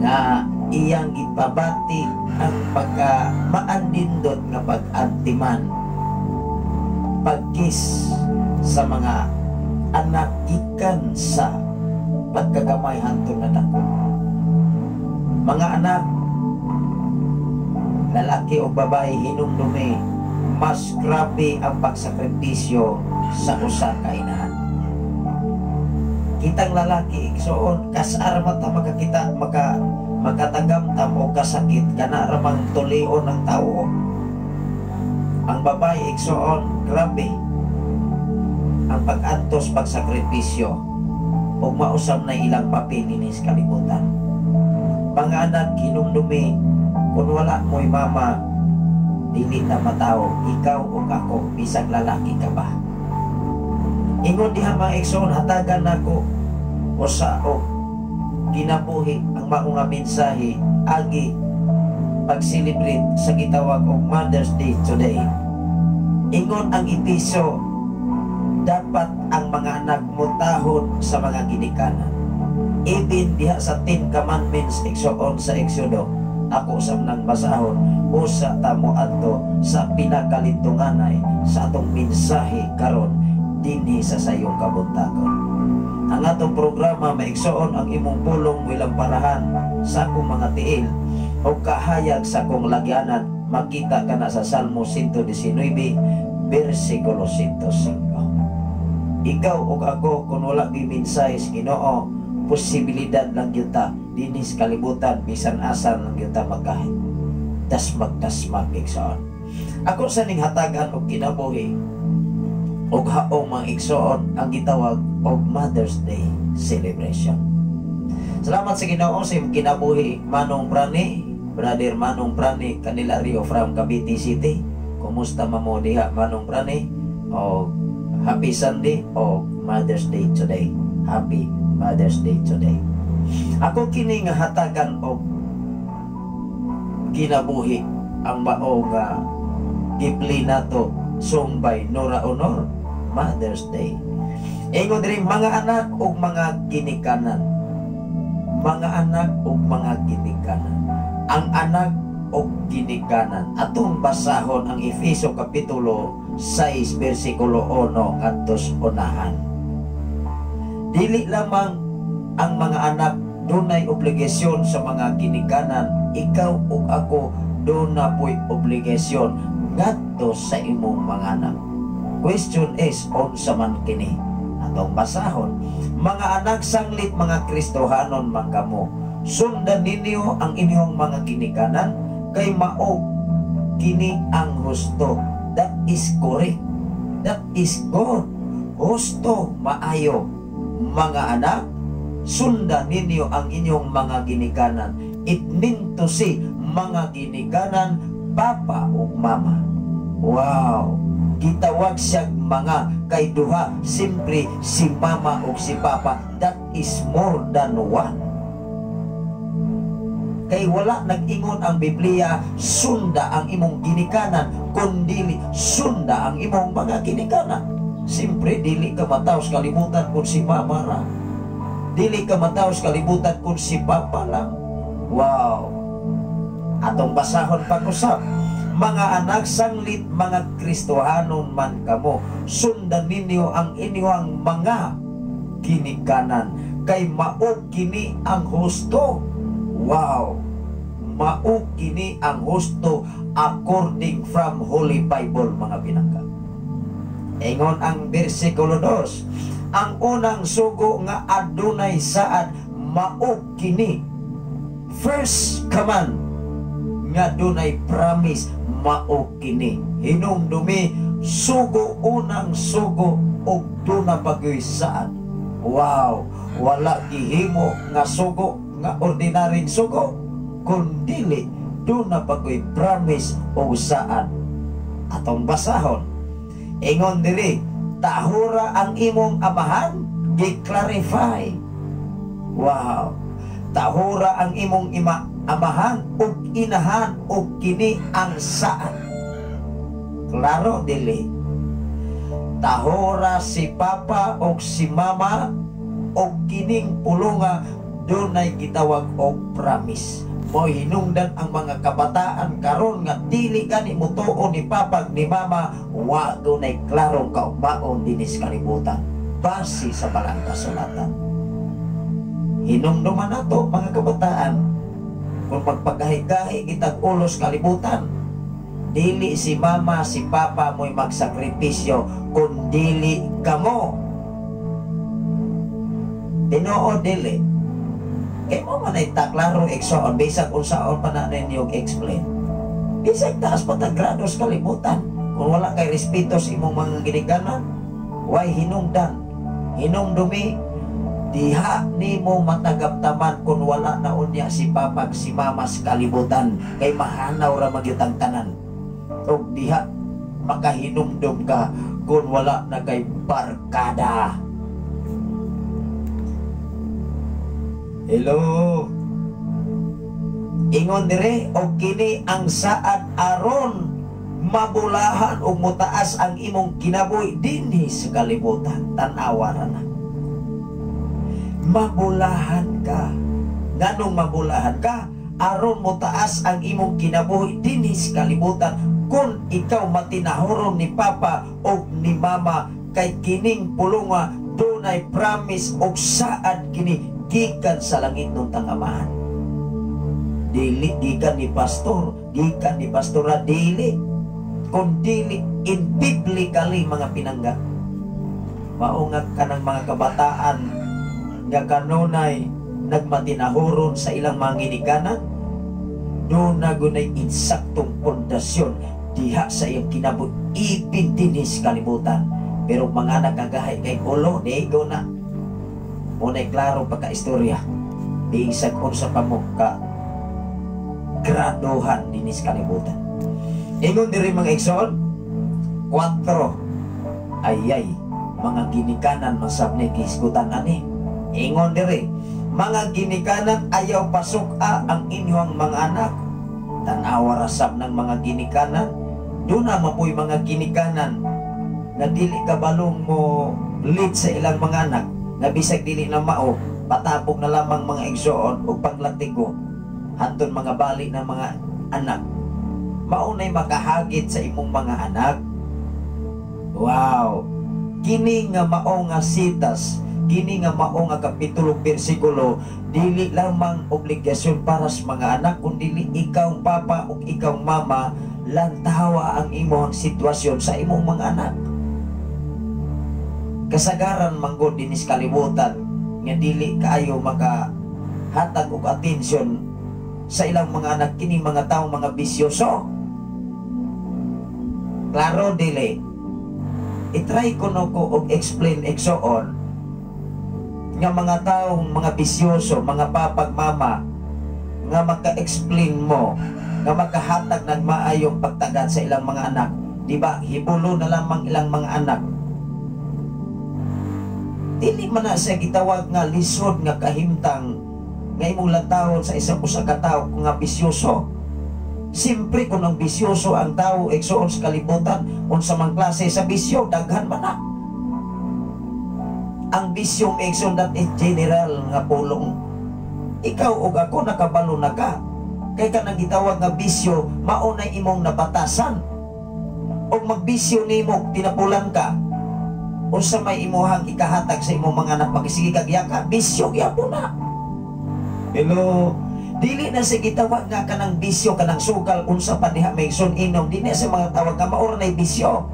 nga iyang gipabati ang pagka maandindot nga pag-antiman, pagkiss sa mga anak gikan sa pagkagamay hantod na dako. Mga anak, lalaki o babae, hinumdumi, mas grabe ang pagsakripisyo sa usa ka inahan. Kitang lalaki, igsoon, kasar man ta makakita, makatagamtam o kasakit, kana ramang tulion ng tao. Ang babae, igsoon, grabe ang pag-antos, pagsakripisyo, ug mausab na ilang papel dinhi sa kalibutan. Mga anak, hinumdumi, kung wala mo'y mama, dili na matao, ikaw o ako, bisag lalaki ka ba. Ingon diha, mga igsoon, hatagan nako usa og kinabuhi ang mao nga mensahe agi pag-celebrate sa gitawag og Mother's Day today. Ingon ang Episo, dapat ang mga anak mutahod sa mga ginikanan. Even diha sa Ten Commandments, igsoon, sa Exodo, ako sa nang basahon usa ta moadto sa pinakalintunganay sa atong mensahe karon dinhi sa sayong kabuntagon. Ang atong programa, maigsoon, ang imong pulong ilang parahan sa akong mga tiil o kahayag sa akong lagyanan. Makita ka na sa Salmo 119 versikulo 105. Ikaw ug ako, kung wala gimensahe sa Ginoo, posibilidad lang gyud ta dinhi sa kalibutan, bisan asa lang gyud ta magkahit dasmag dasmag, igsoon. Ako sa ning hatagan og kinabuhi og haong, mga igsoon, ang gitawag og Mother's Day celebration. Salamat sa Ginoo sa imong kinabuhi, Manong Prani, Brother Manong Prani Candelario from Cavite City. Kumusta mamo diha, Manong Prani? O happy Sunday o Mother's Day today. Happy Mother's Day today. Ako kini nga hatagan og kinabuhi ang mao nga gipli nato, song by Nora Aunor, Mother's Day. Ingon diri, mga anak ug mga ginikanan. Mga anak ug mga ginikanan. Ang anak ug ginikanan. Atong basahon ang Efeso kapitulo 6 bersikulo 1 ngadto unahan. Dili lamang ang mga anak Dunay obligasyon sa mga ginikanan. Ikaw ug ako, duna po'y obligasyon ngadto sa imong mga anak. Question is, unsa man kini? Atong basahon. Mga anak sanglit mga Kristohanon man kamo, sundan ninyo ang inyong mga ginikanan kay mao kini ang husto. That is correct. That is good. Husto, maayo. Mga anak, sundan ninyo ang inyong mga ginikanan. It mean to say, mga ginikanan, papa ug mama. Wow! Gitawag siyang mga kay duha, simpre si mama ug si papa. That is more than one. Kay wala nag-ingon ang Biblia, sunda ang imong ginikanan, kundili sunda ang imong mga ginikanan. Simpre, dili ka mataw sa kalibutan kung si mama ra. Dili ka mataw sa kalibutan kung si papa lang. Wow! Atong basahon pag-usap. Mga anak sanglit, mga Kristohanon man kamo, sundan ninyo ang inyong mga ginikanan kay mao kini ang husto. Wow! Mao kini ang husto according from Holy Bible, mga pinangga. Ingon ang bersikulo 2, ang unang sugo nga adunay saad mao kini. First command nga dunay promise, mao kini. Hinumdumi, sugo, unang sugo ug duna pa gyoy saad. Wow, wala gihimo nga sugo nga ordinaryong sugo, kundili duna pa gyoy promise o saad. Atong basahon. Ingon diri, tahura ang imong amahan, gi-clarify. Wow. Tahura ang imong amahan ug inahan ug kini ang saad. Klaro dili? Tahura si papa ug si mama ug kining pulunga dunay gitawag og promise. Mo hinungdan ang mga kabataan karon nga dili gani motuo ni papa ni mama, wa dunay klarong kaugmaon dinis kalibutan base sa Balaang Kasulatan. Hinumduman nato, mga kabataan, kung magpagahi-gahi kitag ulos kalibutan, dili si mama, si papa mo'y magsakripisyo kung dili kamo. Tinuod dili? Kay mo man ay taklaro, igsoon, bisag unsaon pa na ninyo explain. Bisag taas pa tag grados kalibutan, kung wala kay respeto sa imong mga ginikanan, way hinungdan. Hinumdumi, diha nimo matagaptaman kung wala na unya si papa si mama sa kalibutan, kay mahanaw ra magyud ang tanan. Ug diha makahinumdum ka kung wala na kay barkada. Hello. Ingon dire, og kini ang saad aron mabulahan ug motaas ang imong kinabuhi dinhi sa kalibutan. Tan-awa ra na. Mabulahan ka. Nganong mabulahan ka? Aron motaas ang imong kinabuhi dinhi sa kalibutan kung ikaw matinahoron ni papa o ni mama, kay kining pulunga dunay promise og saad kini gikan sa langit ng tangamahan. Dili gikan ni pastor, gikan ni pastora, dili. Kung dili in biblically, mga pinangga. Mao nga kanang mga kabataan nga kanunay nagmatinahuron sa ilang mga ginikanan, duna gunay insaktong pundasyon diha sa iyang kinabuhi ipin dinhi sa kalibutan. Pero mga nagkagahay kay ulo, digo na. Muna'y klaro pagka-istorya. Bisag unsa pa mo ka graduhan dinhi sa kalibutan. Ingon diri, mga igsoon, 4. Ayay, mga ginikanan masab ni gisgutan ani. Ingon diri, mga ginikanan, ayaw pasuk-a ang inyong mga anak. Tanawa ra sab ng mga ginikanan. Duna mapoy mga ginikanan na dili kabalong mo lead sa ilang mga anak, na bisag dili na mao, patapog na lamang, mga igsoon, o paglatigo hanton mga bali ng mga anak. Maunay makahagit sa imong mga anak. Wow, kini nga mao nga sitas Kini nga mao nga kapitulo, bersikulo, dili lamang obligasyon para sa mga anak, kundi ikaw papa ug ikaw mama, lantawa ang imong sitwasyon sa imong mga anak. Kasagaran manggod dinis kalibutan nga dili kaayo maka hatag og atensyon sa ilang mga anak kini mga tawo, mga bisyoso. Klaro dili? I-try ko no ko og explain, igsoon, nga mga taong mga bisyoso, mga papag mama nga maka-explain mo, nga makahatag ng maayong pagtagad sa ilang mga anak, di ba? Hibulo na lamang ilang mga anak. Dili man na siya gitawag nga lisod nga kahimtang nga imong lantawon sa isang usa ka tawo nga bisyoso. Siyempre, kung ang bisyoso ang tao, igsoon, sa kalibutan, unsa mang klase sa bisyo, daghan man na. Ang bisyo, igsoon, that is general nga pulong. Ikaw ug ako nakabalo na ka. Kay kanang gitawag nga bisyo, mao na imong nabatasan. Og magbisyo nimo, tinapulan ka. Unsa may imuhang ikahatag sa imong mga anak, makisige kag yaka, bisyo gyapon na. Hello? Dili na sa gitawag nga kanang bisyo, kanang sugal, unsa pa diha may sun inom, di na sa mga tawag nga maor na bisyo.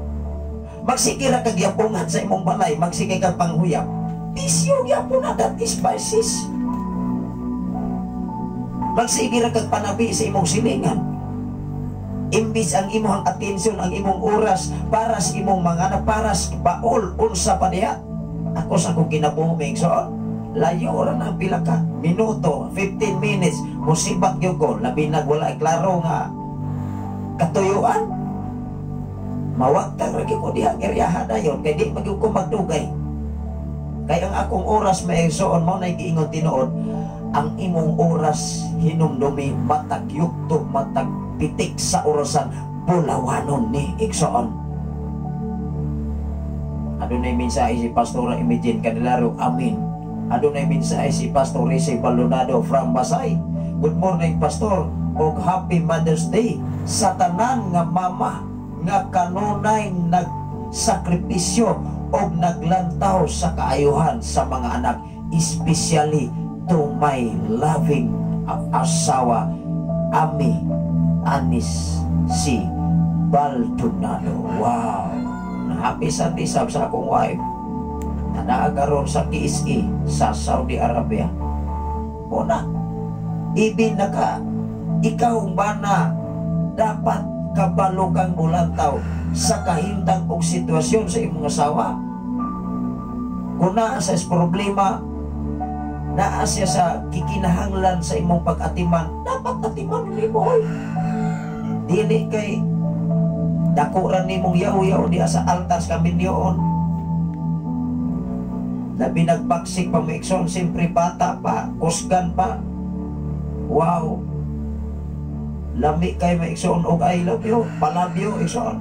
Magsige ra kag yapungan sa imong balay, magsige kag panghuyap. Bisyo gyapon na, that is vices. Magsige ra kag panabi sa imong silingan. Imbis ang imong atensyon, ang imong oras para sa imong mga anak, para sa baol, unsa pa diha. Ako sa akong kinabuhi, so layo ra na pila ka minuto, 15 minutes, musibat gyud ko, labi nag wala klaro nga katuyuan. Mawagtang ra gyud ko diha ang eryaha dayon kay di magyud ko magdugay. Kay ang akong oras, may igsoon, mao na giingon tinuod, ang imong oras hinumdumi matag yugto, matag pitik sa orasan, bulawanon ni, igsoon. Adunay mensahe si Pastora Imagine Candelaro. Amin. Adunay mensahe si Pastor Rizzi Baldonado from Basay. "Good morning, Pastor, og Happy Mother's Day sa tanan nga mama nga kanunay nagsakripisyo og naglantaw sa kaayuhan sa mga anak, especially to my loving asawa, Ami Anis C. Baldonado." Wow! Happy Sunday sab sa akong wife na naa karon sa KSA sa Saudi Arabia. Una, ibin na ka, ikaw ba na dapat kabalo kang mulantaw sa kahimtang og sitwasyon sa imong asawa. Kung naa sa problema, naa siya sa kikinahanglan sa imong pag-atiman, dapat atiman nimo, oy. Dili kay dako ra nimong yaw-yaw diha sa altar sa kaminyoon. Labi nagbaksik pa mo, igsoon, siyempre bata pa, kusgan pa. Wow. Lami kay maigsoon og "I love you," "palabyo," igsoon.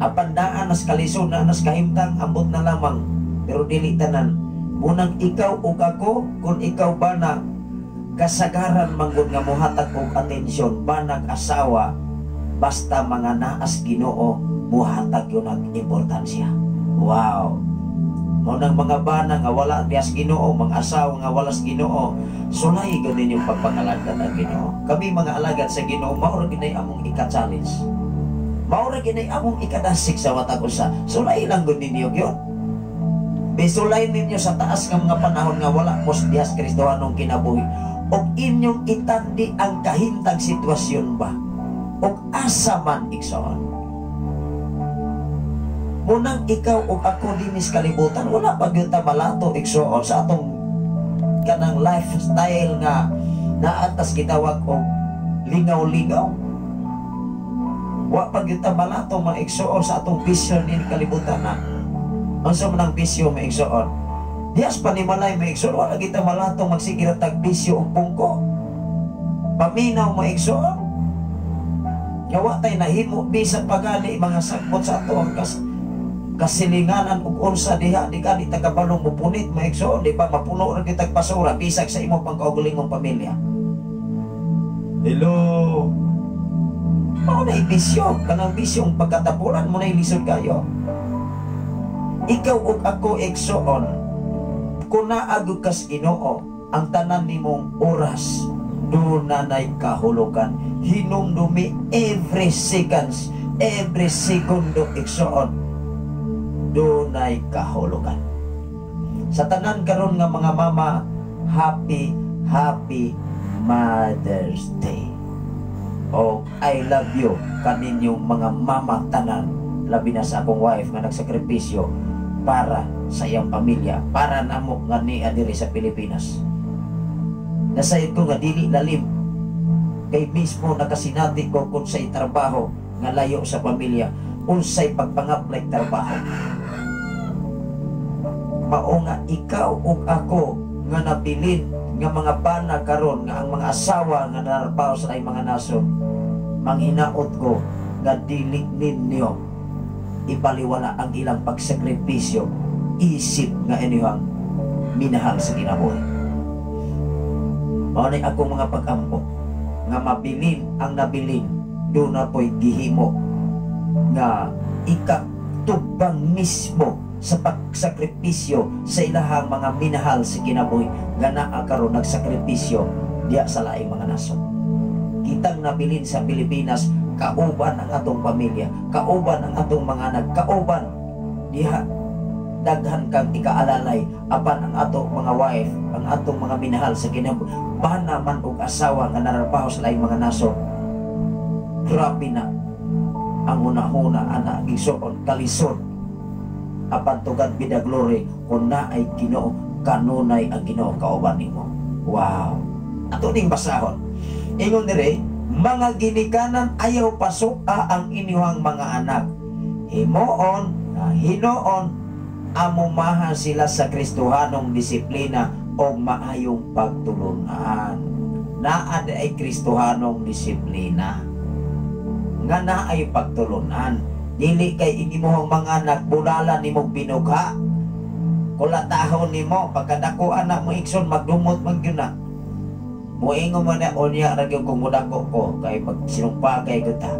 Apan naa nas kalisod, naa nas kahimtang, ambot na lamang. Pero dili tanan. Munang ikaw ug ako, kung ikaw ba na kasagaran manggod nga mohatag og atensyon, banag asawa, basta mga naas Ginoo, muhatag yun ang importansya. Wow! Mao nang mga bana nga wala diyas Ginoo, mga asawa nga wala sa Ginoo, sulay gyud ninyong pagpangalagad ang Ginoo. Kami mga alagad sa Ginoo, mao ra gyud among ika-challenge. Mao ra gyud among ikadasig sa matag usa. Sulay lang gud ninyo gyud. Bisulay ninyo sa taas nga mga panahon nga wala mo diyas Kristohanong kinabuhi. Og inyong itandi ang kahimtang sitwasyon ba? Og asa man, igsoon. Munang ikaw ug ako dinis kalibutan, wala pa gyud ta malato, igsoon, sa atong kanang lifestyle nga naatas gitawag og lingaw-lingaw. Wa pa gyud ta malato, mga igsoon, sa atong bisyo ni kalibutan na. Unsa man ang bisyo, mga igsoon? Diyas panimalay, mga igsoon, wala kita malato magsige ra tag bisyo og pungko. Paminaw, mga igsoon. Nga wa tay nahimo bisan pagali mga sagbot sa ato ang kasilinganan ug unsa diha, di ka ni tagabalong mupunit, mga igsoon, di ba? Mapuno ra kitag basura bisag sa imong pangkaugulingong pamilya. Hello? Mao na bisyo, kanang bisyong pagkatapunan mo na lisod kayo. Ikaw ug ako, igsoon, kung naa gyud kas Ginoo, ang tanan nimong oras duna nay kahulugan. Hinumdumi every seconds, every segundo, igsoon, dunay kahulugan. Sa tanan karon nga mga mama, happy, happy Mother's Day. Oh, I love you kaninyong mga mama tanan, labi na sa akong wife nga nagsakripisyo para sa iyang pamilya, para namo nga nia diri sa Pilipinas. Nasayod ko nga dili lalim kay mismo nakasinati ko kung sa trabaho nga layo sa pamilya, unsay pagpangaplay trabaho. Mao nga ikaw ug ako nga nabilin nga mga bana karon nga ang mga asawa nga nararbaho sa laing mga nasod, manghinaot ko nga dili ninyo ibaliwala ang ilang pagsakripisyo isip nga inyong minahal sa kinabuhi. Mao ni akong mga pag-ampo nga mabilin ang nabilin, duna po'y gihimo nga ikatubang mismo sa pagsakripisyo sa ilahang mga minahal sa kinabuhi nga naa karon nagsakripisyo diya sa laing mga nasod. Kitang nabilin sa Pilipinas, kauban ang atong pamilya, kauban ang atong mga anak, kauban diha daghan kang ikaalalay, apan ang atong mga wife, ang atong mga minahal sa kinabuhi, bana man og asawa nga nararbaho sa laing mga nasod. Grabe na ang hunahuna ana, igsoon, kalisod. Apan to God be the glory, kung naay Ginoo, kanunay ang Ginoo kauban nimo. Wow. Ato ning basahon. Ingon dire, "Mga ginikanan, ayaw pasuka ang inyong mga anak. Himuon, hinuon, amumahan sila sa Kristohanong disiplina o maayong pagtulunan." Naa ay Kristohanong disiplina nga naay pagtulunan. Dili kay inyong mga anak bulalan nimo, binugha, kulatahon nimo. Pagkadako anak mo, igsoon, magdumot man gyud na. Moingon man na, "Unya ra gyud kung mudako ko kay magsinumpagay gyud ta."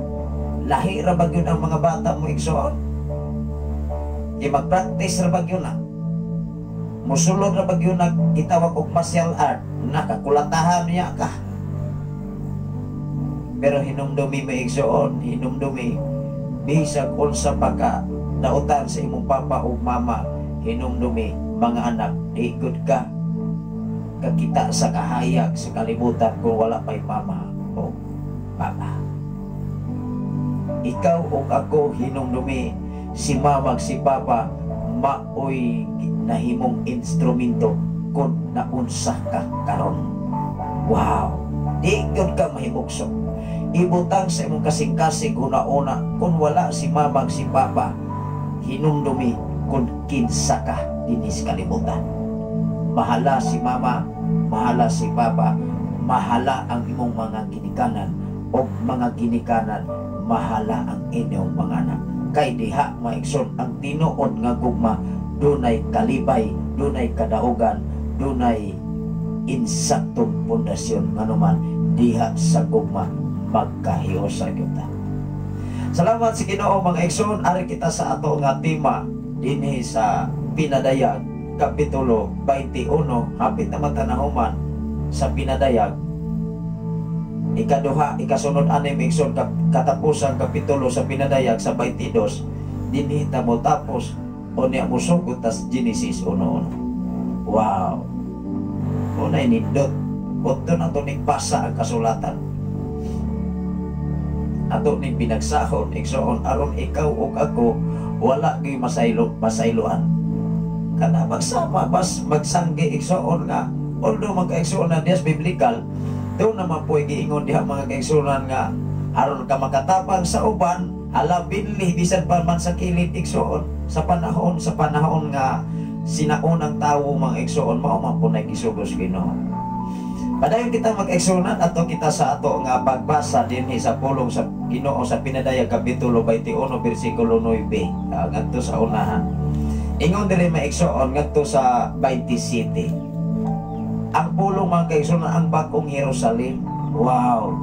Lahi ra ba gyud ang mga bata mo, igsoon? Di mag-practice ra ba gyud na? Musulod ra ba gyud na gitawag og martial art? Nakakulatahan niya ka. Pero hinumdumi mo, igsoon, hinumdumi, bisag unsa pa ka dautan sa imong papa o mama, hinumdumi, mga anak, di gud ka kakita sa kahayag sa kalibutan kung wala pa'y mama o papa. Ikaw o ako, hinumdumi, si mama si papa maoy nahimong instrumento kung naunsa ka karon. Wow! Di gyud ka mahimugso. Ibutang sa imong kasing-kasing una-una, kung wala si mama si papa, hinumdumi kung kinsa ka dinhi sa kalibutan. Mahala si mama, mahala si papa, mahala ang imong mga ginikanan o mga ginikanan, mahala ang inyong mga anak. Kay diha, maigsoon, ang tinuod nga gugma, dunay kalibay, dunay kadaugan, dunay insaktong pundasyon, nganuman diha sa gugma magkahiusa gyud ta. Salamat sa Ginoo, mga igsoon. Ari kita sa ato nga tema dinhi sa Pinadayag kapitulo 21. Hapit na matanahuman sa Pinadayag. Ikaduha, ikasunod ani, igsoon, katapusan kapitulo sa Pinadayag sa 22. Dinhi ta mo tapos, unya mosugod tas Genesis 1:1. Wow. Unay nindot. Udto na to ning basa ang kasulatan. Ato ning binagsahon, igsoon, aron ikaw ug ako wala gyud masaylo masayloan. Kana magsama bas magsanggi, igsoon, nga although magkaigsoon na dias biblical, do naman po giingon diha, mga kaigsuonan, nga aron ka makatabang sa uban, hala binli bisan pa man sa kilid, igsoon. Sa panahon nga sinaunang tawo, mga igsoon, mao man po nagisugos Ginoo. Padayon kita, mag-igsuonan, ato kita sa ato nga pagbasa dinhi sa pulong sa Ginoo sa Pinadayag kapitulo 21 bersikulo 9 ngadto sa unahan. Ingon diri, maigsoon, ngadto sa 27. Ang pulong, mga kaigsuonan, ang bagong Jerusalem. Wow.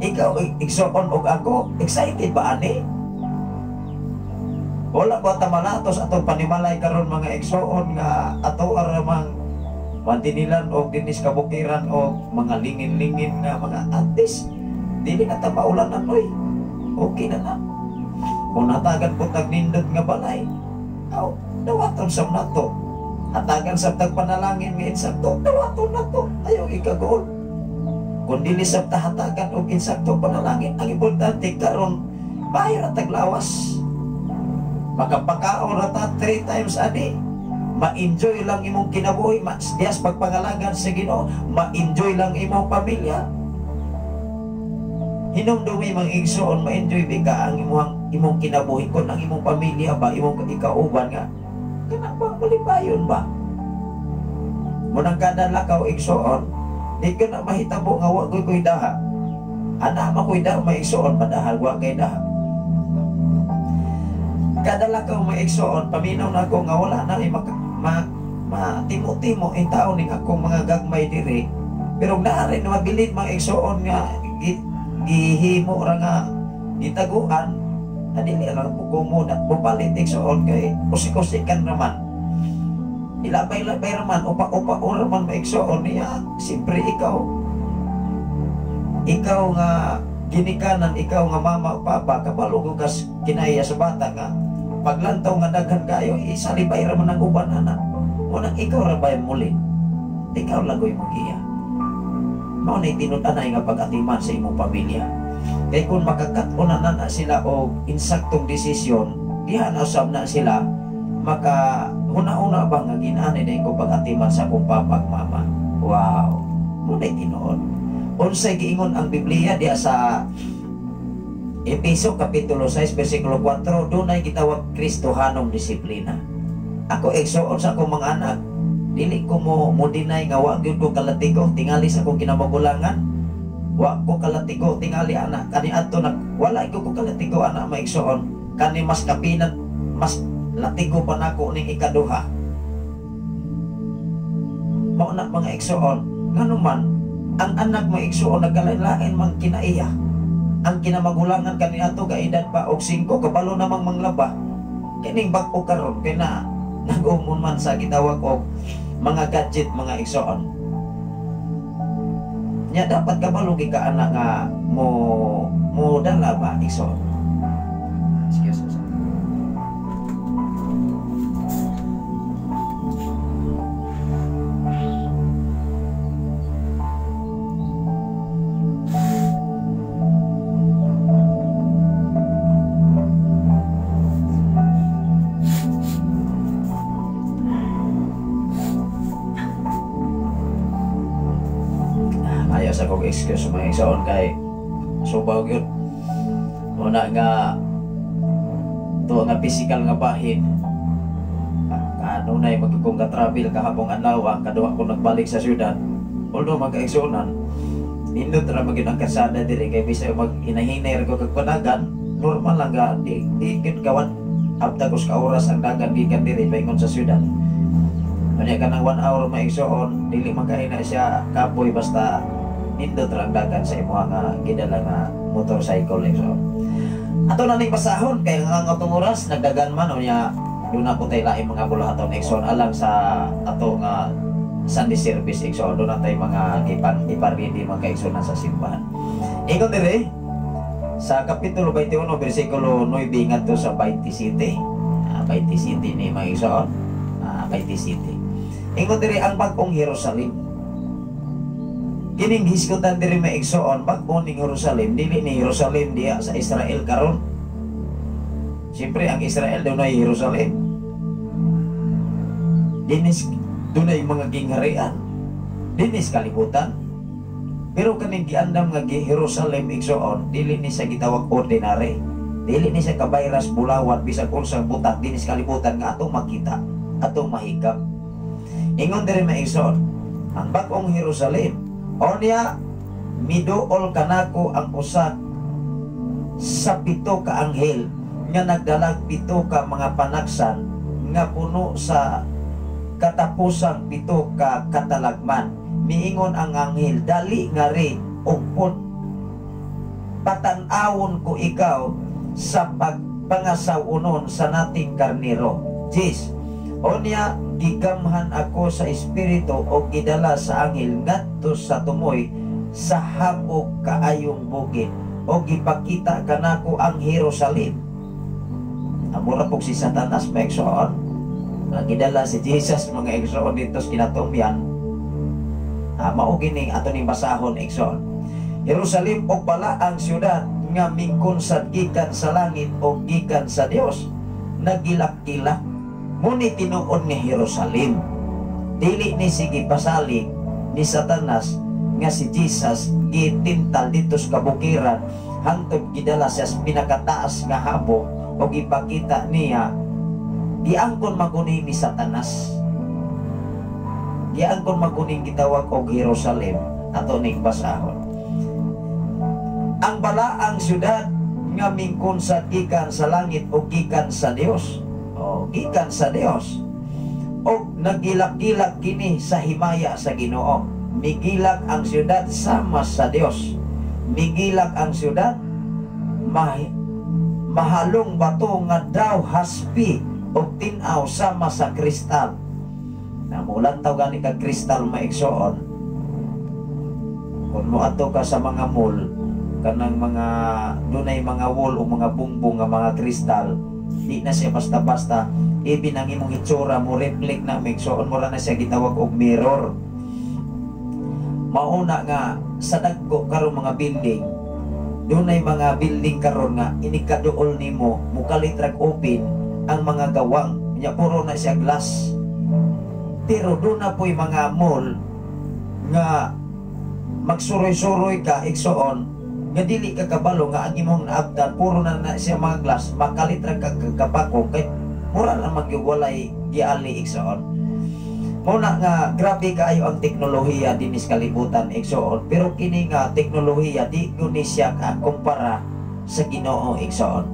Ikaw, igsoon, og ako, excited ba ani? Wala ba ta malatos atong panimalay karon mga igsoon nga ato aramang mantinilan og dinis kabukiran og mga lingin-lingin nga mga atis. Dili na ta maulanan oy. Okay na na. Kung natagan po tag nindot nga balay, aw, dawaton sa nato. Hatagan sa tag panalangin nga insakto, dawaton nato. Ayaw ikagool. Kung dili sa hatagan og insakto panalangin, ang importante karon bayar at taglawas. Makapakaon ra ta 3 times a day. Ma-enjoy lang imong kinabuhi, diyas pagpangalagan sa Ginoo, ma-enjoy lang imong pamilya. Hinumdumi mang igsoon, ma-enjoy bika ang imong kinabuhi kon ang imong pamilya ba, imong ikauban nga kana bang malipayon ba? Munang kada lakaw igsoon, di ka na mahitabo nga wa ko'y daha. Ana ma ko'y daha maigsoon, padahal wa kay daha. Kada lakaw maigsoon, paminaw na ako nga wala na matimo-timo in taon ning akong mga gagmay diri. Pero naari na mabilin mga igsoon nga gihimo ra nga gitaguan, adili ra ko mo mupalit igsoon kay usik-usikan raman. Ilabay-labay raman, upa-upa raman maigsoon niya. Siyempre ikaw nga ginikanan, ikaw nga mama o papa, kabalo ko kas kinaya sa bata nga paglantaw nga daghan kayo, isalibay raman ang uban anak. Unang ikaw ra bay mulin, ikaw lagoy mo giya. Mao na tinud-anay nga pag-atiman sa imong pamilya. Kay kung makakatuna na sila og insaktong desisyon, diha na usab na sila maka huna-huna ba nga ginaanay na ko pag-atiman sa akong papa ug mama. Wow, mao na tinuod. Unsay giingon ang Biblia diha sa Epeso Kapitulo 6 versikulo 4, dunay gitawag Kristohanong disiplina. Ako igsoon sa akong mga anak, dili ko mo deny nga wa gyud ko kalatigo tingali sa akong kinamagulangan. Wa ko kalatigo tingali anak kani adto na wala ko kalatigo anak maigsoon kani mas kapinan mas latigo pa nako ning ikaduha. Mao na mga igsoon, nganuman ang anak maigsoon nagkalain-lain mang kinaiya. Ang kinamagulangan kani ato kaedad pa og 5 kabalo namang manglaba. Kining bag-o karon kay na nag-umon man sa gitawag og mga gadget mga igsoon. Nya dapat kabalo gyud ka anak nga mo dala ba igsoon. Excuse me. Excuse mga igsoon kay subaw gyud. Una nga to nga physical nga bahin. Kanunay magkong ka-travel kahapong adlaw, kaduha ko nagbalik sa syudad. Although magkaigsuonan, nindot ra magyud ang kalsada diri kay bisag mag hinahinay ra ko kag panagan, normal lang ga di gyud kawan abta ko sa oras ang dagan gikan diri paingon sa syudad. Unya kanang 1 hour maigsoon, dili man kay na siya kapoy basta nindot ra ang dagan sa imuha nga gidala nga motorcycle so. Ato na ning basahon kay ang atong oras nagdagan man unya duna po tay laing mga bulahaton igsoon alang sa ato nga Sunday service igsoon duna tay mga iparidi mga kaigsoon sa simbahan. Ingon diri sa kapitulo 21 bersikulo 9 ngadto sa 27. 27 ni mga igsoon. 27. Ingon diri ang bag-ong Jerusalem. Kining hisgutan diri may igsoon bag-o ning Jerusalem, dili ni Jerusalem diha sa Israel karon. Siyempre ang Israel dunay Jerusalem. Dinis dunay mga gingharian. Dinis kalibutan. Pero kaning giandam nga Jerusalem igsoon, dili ni siya gitawag ordinary. Dili ni siya kabayras bulawan bisag unsang butang dinis kalibutan nga atong makita, atong mahikap. Ingon diri may igsoon, ang bag-ong Jerusalem onya miduol kanako ang usa sa 7 ka anghel nga nagdalag 7 ka mga panagsan nga puno sa katapusang 7 ka katalagman. Miingon ang anghel, dali ngari ug patan-awon ko ikaw sa pangasaw-onon sa nating karnero. 10. Onya gigamhan ako sa espiritu o gidala sa anghel ngadto sa tumoy sa habok kaayong bukid o gipakita kanako ang Jerusalem. Amura pug si Satanas, mga igsoon, nga gidala si Jesus, mga igsoon, dito sa kinatumyan. Mao gining ato ning basahon, igsoon. Jerusalem og balaang syudad nga mingkunsad gikan sa langit o gikan sa Dios, nagilak-gilak. Mao ni tinuod nga Jerusalem. Dili ni sige pasalig ni Satanas nga si Jesus gitintal dito sa kabukiran hangtod gidala siya sa pinakataas nga habok o gipakita niya. Giangkon maguni ni Satanas, giangkon maguning gitawag og Jerusalem. Ato ning basahon. Ang balaang syudad nga mingkunsad gikan sa langit o gikan sa Dios o gikan sa Dios og nagilak-gilak kini sa himaya sa Ginoo. Migilak ang syudad sama sa Dios. Migilak ang syudad mahalong bato nga daw haspi og tin-aw sama sa kristal. Na mulantaw gani kag kristal, maigsoon, kung moadto ka sa mga mall, kanang mga dunay mga wall o mga bungbong nga mga kristal, di na siya basta-basta. Ibin ang imong itsura mo reflect na, maigsoon. Mura na siya gitawag og mirror. Mauna nga sa dagko karon mga building, dunay mga building karon nga inikaduol nimo mukalit rag open ang mga gawang nya, puro na siya glass. Pero doon na po'y mga mall nga magsuroy-suroy ka, igsoon, nga dili ka kabalo nga ang imong naabtan puro na na siya mga glass. Makalit ra ka kapakong kay mura na magyug walay giali, igsoon. Mao na nga grabe kaayo ang teknolohiya dinis kalibutan, igsoon, pero kini nga teknolohiya di gyud ni siya ka kumpara sa Ginoo, igsoon.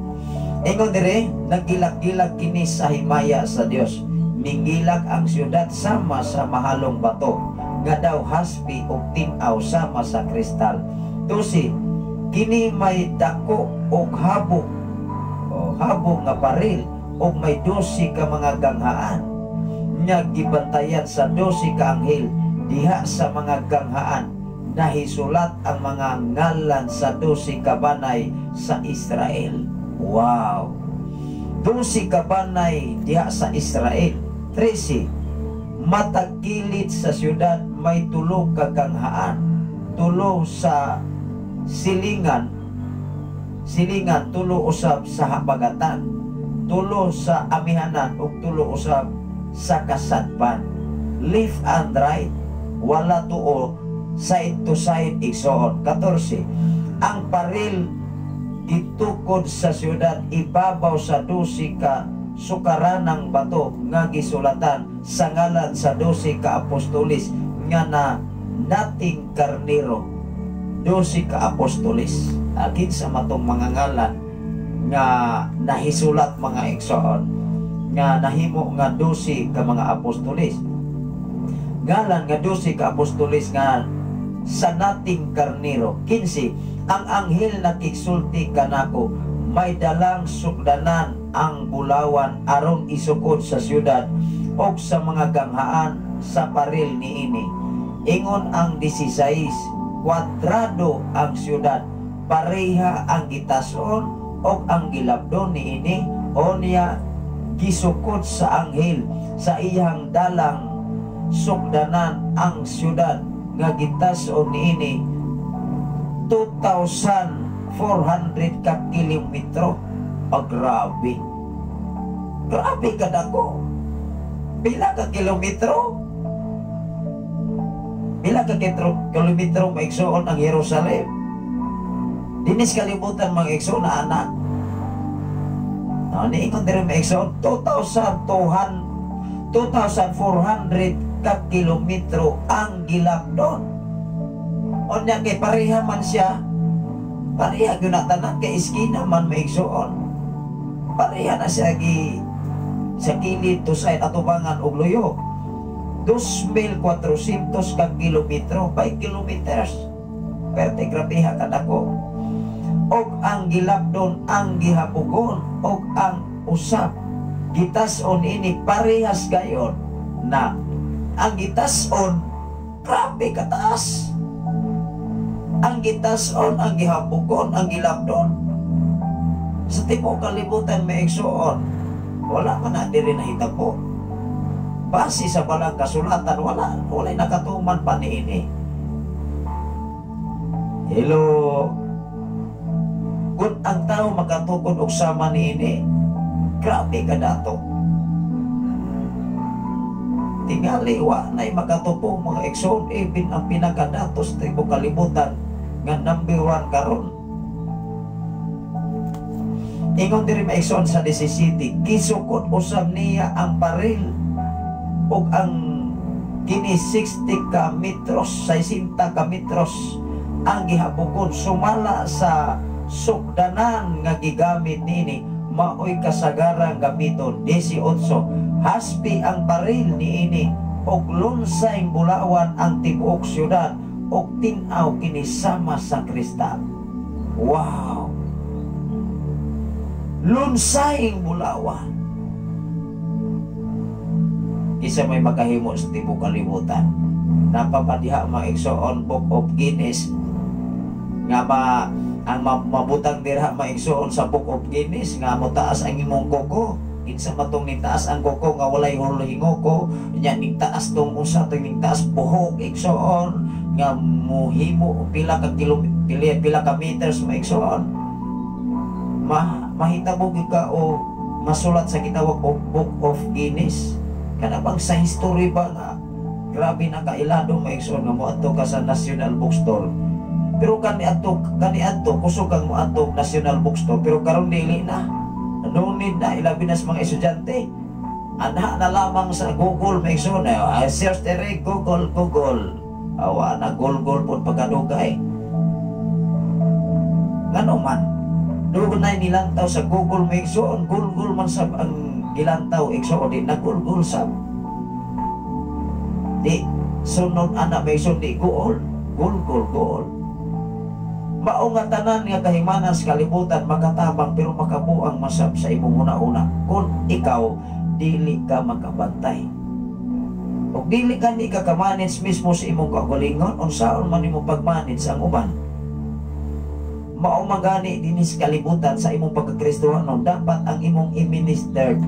Ingon dire, nagilak-gilak kini sa himaya sa Dios. Mingilak ang syudad sama sa mahalong bato nga daw haspi ug tin-aw sama sa kristal. 12. Kini may dako og habok o habok nga paril ug may 12 ka mga ganghaan nga gibantayan sa 12 ka anghel. Diha sa mga ganghaan nahisulat ang mga ngalan sa 12 ka banay sa Israel. Wow! 12 ka banay diha sa Israel. 13. Matag kilid sa syudad may tulo ka ganghaan. Tulo sa silingan, silingan, tulo usab sa habagatan, tulo sa amihanan ug tulo usab sa kasadpan. Left and right, wala tuo side to side, igsoon. 14. Ang paril gitukod sa syudad ibabaw sa 12 ka sukaranang bato nga gisulatan sa ngalan sa 12 ka apostolis nga na nating karnero. 12 ka apostolis. Akin sa matong mga ngalan nga nahisulat, mga igsoon, nga nahimo nga 12 ka mga apostolis? Ngalan nga 12 ka apostolis nga sa nating karnero. 15. Ang anghel nakigsulti kanako may dalang sukdanan ang bulawan aron isukod sa syudad og sa mga ganghaan sa paril niini. Ingon ang 16, kwadrado ang syudad, pareha ang gitason og ang gilabdon niini. Onya gisukod sa anghel sa iyang dalang sukdanan ang syudad nga gitas-on niini 2,400 ka kilometro. Ah, grabe. Grabe kadako. Pila ka kilometro? Pila ka kilometro, maigsoon, ang Jerusalem? Dinis kalibutan, mga igsoon, na anak. No, niingon diri, maigsoon, 2,200 2,400 ka kilometro ang gilabdon. Unya kay pareha man siya. Pareha gyud na tanan kay iskina man, maigsoon. Pareha na siya gi sa kilid to side, atubangan og luyo. 2,400 ka kilometro, 5 kilometers. Perte grabeha kadako. Og ang gilabdon ang gihabugon og ang usab gitas-on ini parehas gayon na ang gitas-on, grabe kataas ang gitas-on, ang gihabugon, ang gilabdon. Sa tibuok kalibutan, mga igsoon, wala man na diri nahitabo. Base sa balang kasulatan, wala, walay nakatuman pa niini. Hello. Kung ang tao makatukod og sama niini, grabe ka dato. Tingali wa na'y makatupong, mga igsoon, even ang pinakadato sa tibuok kalibutan nga number 1 karon. Ingon diri, mga igsoon, sa 17, gisukot usab niya ang paril ug ang kini 60 ka metros, 60 ka metros ang gihabugon sumala sa sukdanan nga gigamit nini, maoy kasagarang gamiton. 18, haspi ang paril niini og lunsay bulawan ang tibuok syudad og tin-aw kini sama sa kristal. Wow, lunsay bulawan. Isa may makahimo sa tibuok kalibutan? Napapadiha, mga igsoon, Book of Guinness nga ma ang mabutang dirha, mga igsoon, sa Book of Guinness nga motaas ang imong kuko. Kinsa man tong nitaas ang kuko nga walay hingoko nya? Nitaas tong usa tong nitaas buhok, igsoon, nga muhimo pila ka kilo, pila, pila ka meters, mga igsoon. Mahitabo gyud ka o masulat sa gitawag og Book of Guinness. Kana bang sa history ba nga grabe na kailado, mga igsoon, nga moadto ka sa National Bookstore? Pero kani adto kusog kang moadto National Bookstore, pero karon dili na, no need na, ilabi na sa mga estudyante. Anha na lamang sa Google, mga igsoon. I search dire Google, Google, awa na Google pod pagkadugay. Ngano man doon nilantaw sa Google, mga igsoon? Google man sab ang gilantaw, igsoon, di na Google sab, di sunod ana, mga igsoon, di Google, Google, Google. Mao nga tanan nga kahimanan sa kalibutan makatabang pero makabuang masab sa imong una-una kung ikaw dili ka makabantay. Ug dili ka ni ka ka-manage mismo sa imong kaugalingon, unsaon man nimo pag-manage ang uban? Mao magani dinhi sa kalibutan, sa imong pagkakristohanon, dapat ang imong i-minister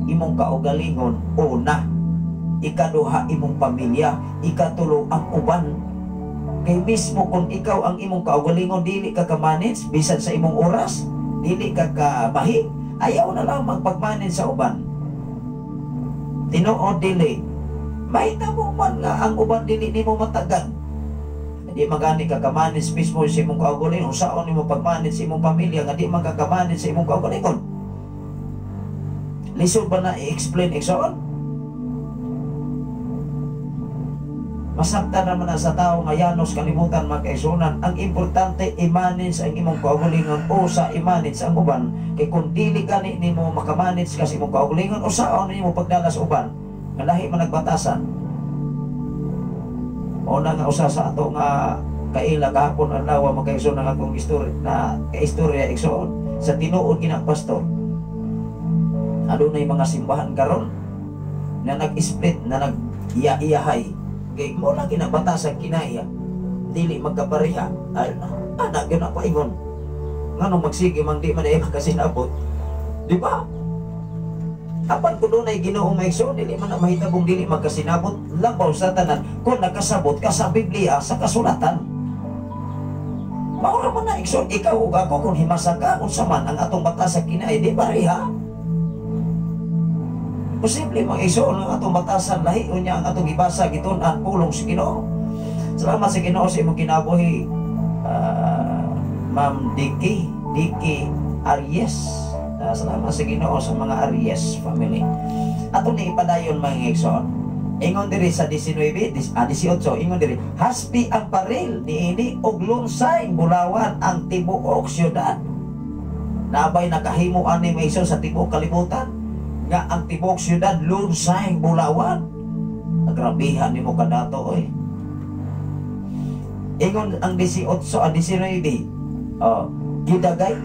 imong kaugalingon una, ikaduha imong pamilya, ikatulo ang uban. Kay mismo kung ikaw ang imong kaugalingon dili ka ka-manage, bisan sa imong oras dili ka kabahi, ayaw na lamang pag-manage sa uban. Tinuod dili mahitabo man nga ang uban dili nimo matagan. Di magani ka ka-manage mismo sa imong kaugalingon, unsaon nimo pag-manage sa imong pamilya nga di man ka ka-manage sa imong kaugalingon? Lisod ba na i-explain, igsoon? Masabtan naman na sa tao nga yanos kalibutan, mga kaigsuonan. Ang importante, i-manage ang imong kaugalingon o sa i-manage ang uban. Kay kung dili gani nimo makamanage ka sa imong kaugalingon, o saon nimo pagdala sa uban nga lahi man nagbatasan? Mao na nga usa sa ato nga kaila kahapon adlaw, mga kaigsoon, ang akong istorya na kaistorya, igsoon, sa tinuod gina, pastor. Adunay mga simbahan karon na nag-split, na nag-iya-iyahay kay mo lang ginabatas ang kinaya dili magkapareha. Ay, anak yun na paingon, ngano magsige mang di man ay makasinabot, di ba? Apan kung dunay Ginoo, mga igsoon, dili man na mahitabong dili magkasinabot, labaw sa tanan kung nakasabot ka sa Biblia, sa kasulatan. Mao ra man na, igsoon. Ikaw ug ako, kung himasa ka, unsa man ang atong batas sa kinay, di pareha. Posible, mga igsoon, ang atong batasan lahi unya ang atong gibasa, gitun-an pulong sa Ginoo. Salamat sa Ginoo sa imong kinabuhi, Ma'am Dicky, Dicky Aries. Salamat sa Ginoo sa mga Aries family. Ato ni ipadayon, mga igsoon. Ingon diri sa 19, 18, ingon diri, haspi ang paril niini og lunsay bulawan ang tibuok syudad. Nabay nakahimo ani, mga igsoon, sa tibuok kalibutan nga ang tibuok syudad lunsay bulawan? Grabihan nimo kadato oy. Ingon ang 18, ang 19. Oh, Gidagay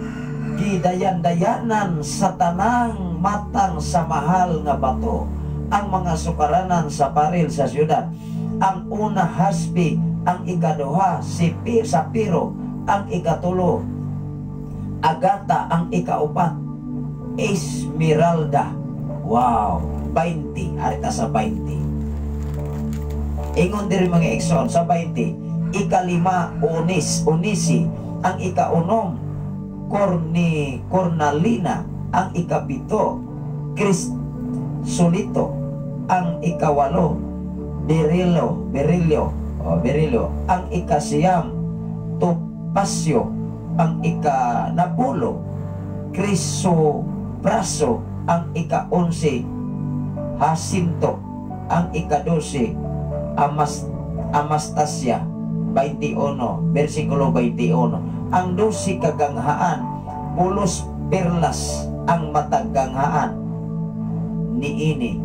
gidayan-dayanan sa tanang matang sa mahal nga bato ang mga sukaranan sa paril sa syudad. Ang una haspi, ang ikaduha si sapiro, ang ikatulo agata, ang ikaupat esmeralda. Wow, 20, arita sa 20. Ingon diri, mga igsoon, sa 20, ikalima onis, onisi, ang ikaunom cornalina, ang ikapito krisolito, ang ikawalo berilo, berilio, oh, berilio, ang ikasiyam topasio, ang ikanapulo krisopraso, ang ika-11 hasinto, ang ika-12 Amastasia. 21, versikulo 21, ang 12 ka ganghaan pulos perlas ang matag ganghaan niini,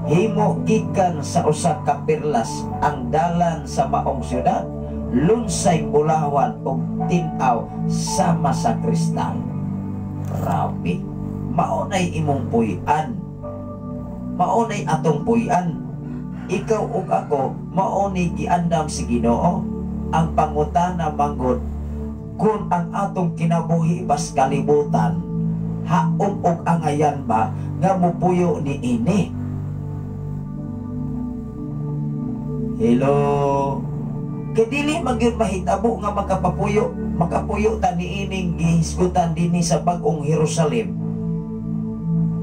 himo gikan sa usa ka perlas. Ang dalan sa maong syudad lunsay bulawan ug tin-aw sama sa kristal. Grabe, maunay imong puy-an, maunay atong puy-an. Ikaw ug ako, maunay giandam si Ginoo. Ang pangutana manggod, kung ang atong kinabuhi bas kalibutan haom og angayan ba nga mupuyo ni ini? Hello? Kay dili man gyud mahitabo nga makapapuyo, makapuyo ta niining gihisgutan dinhi sa bag-ong Jerusalem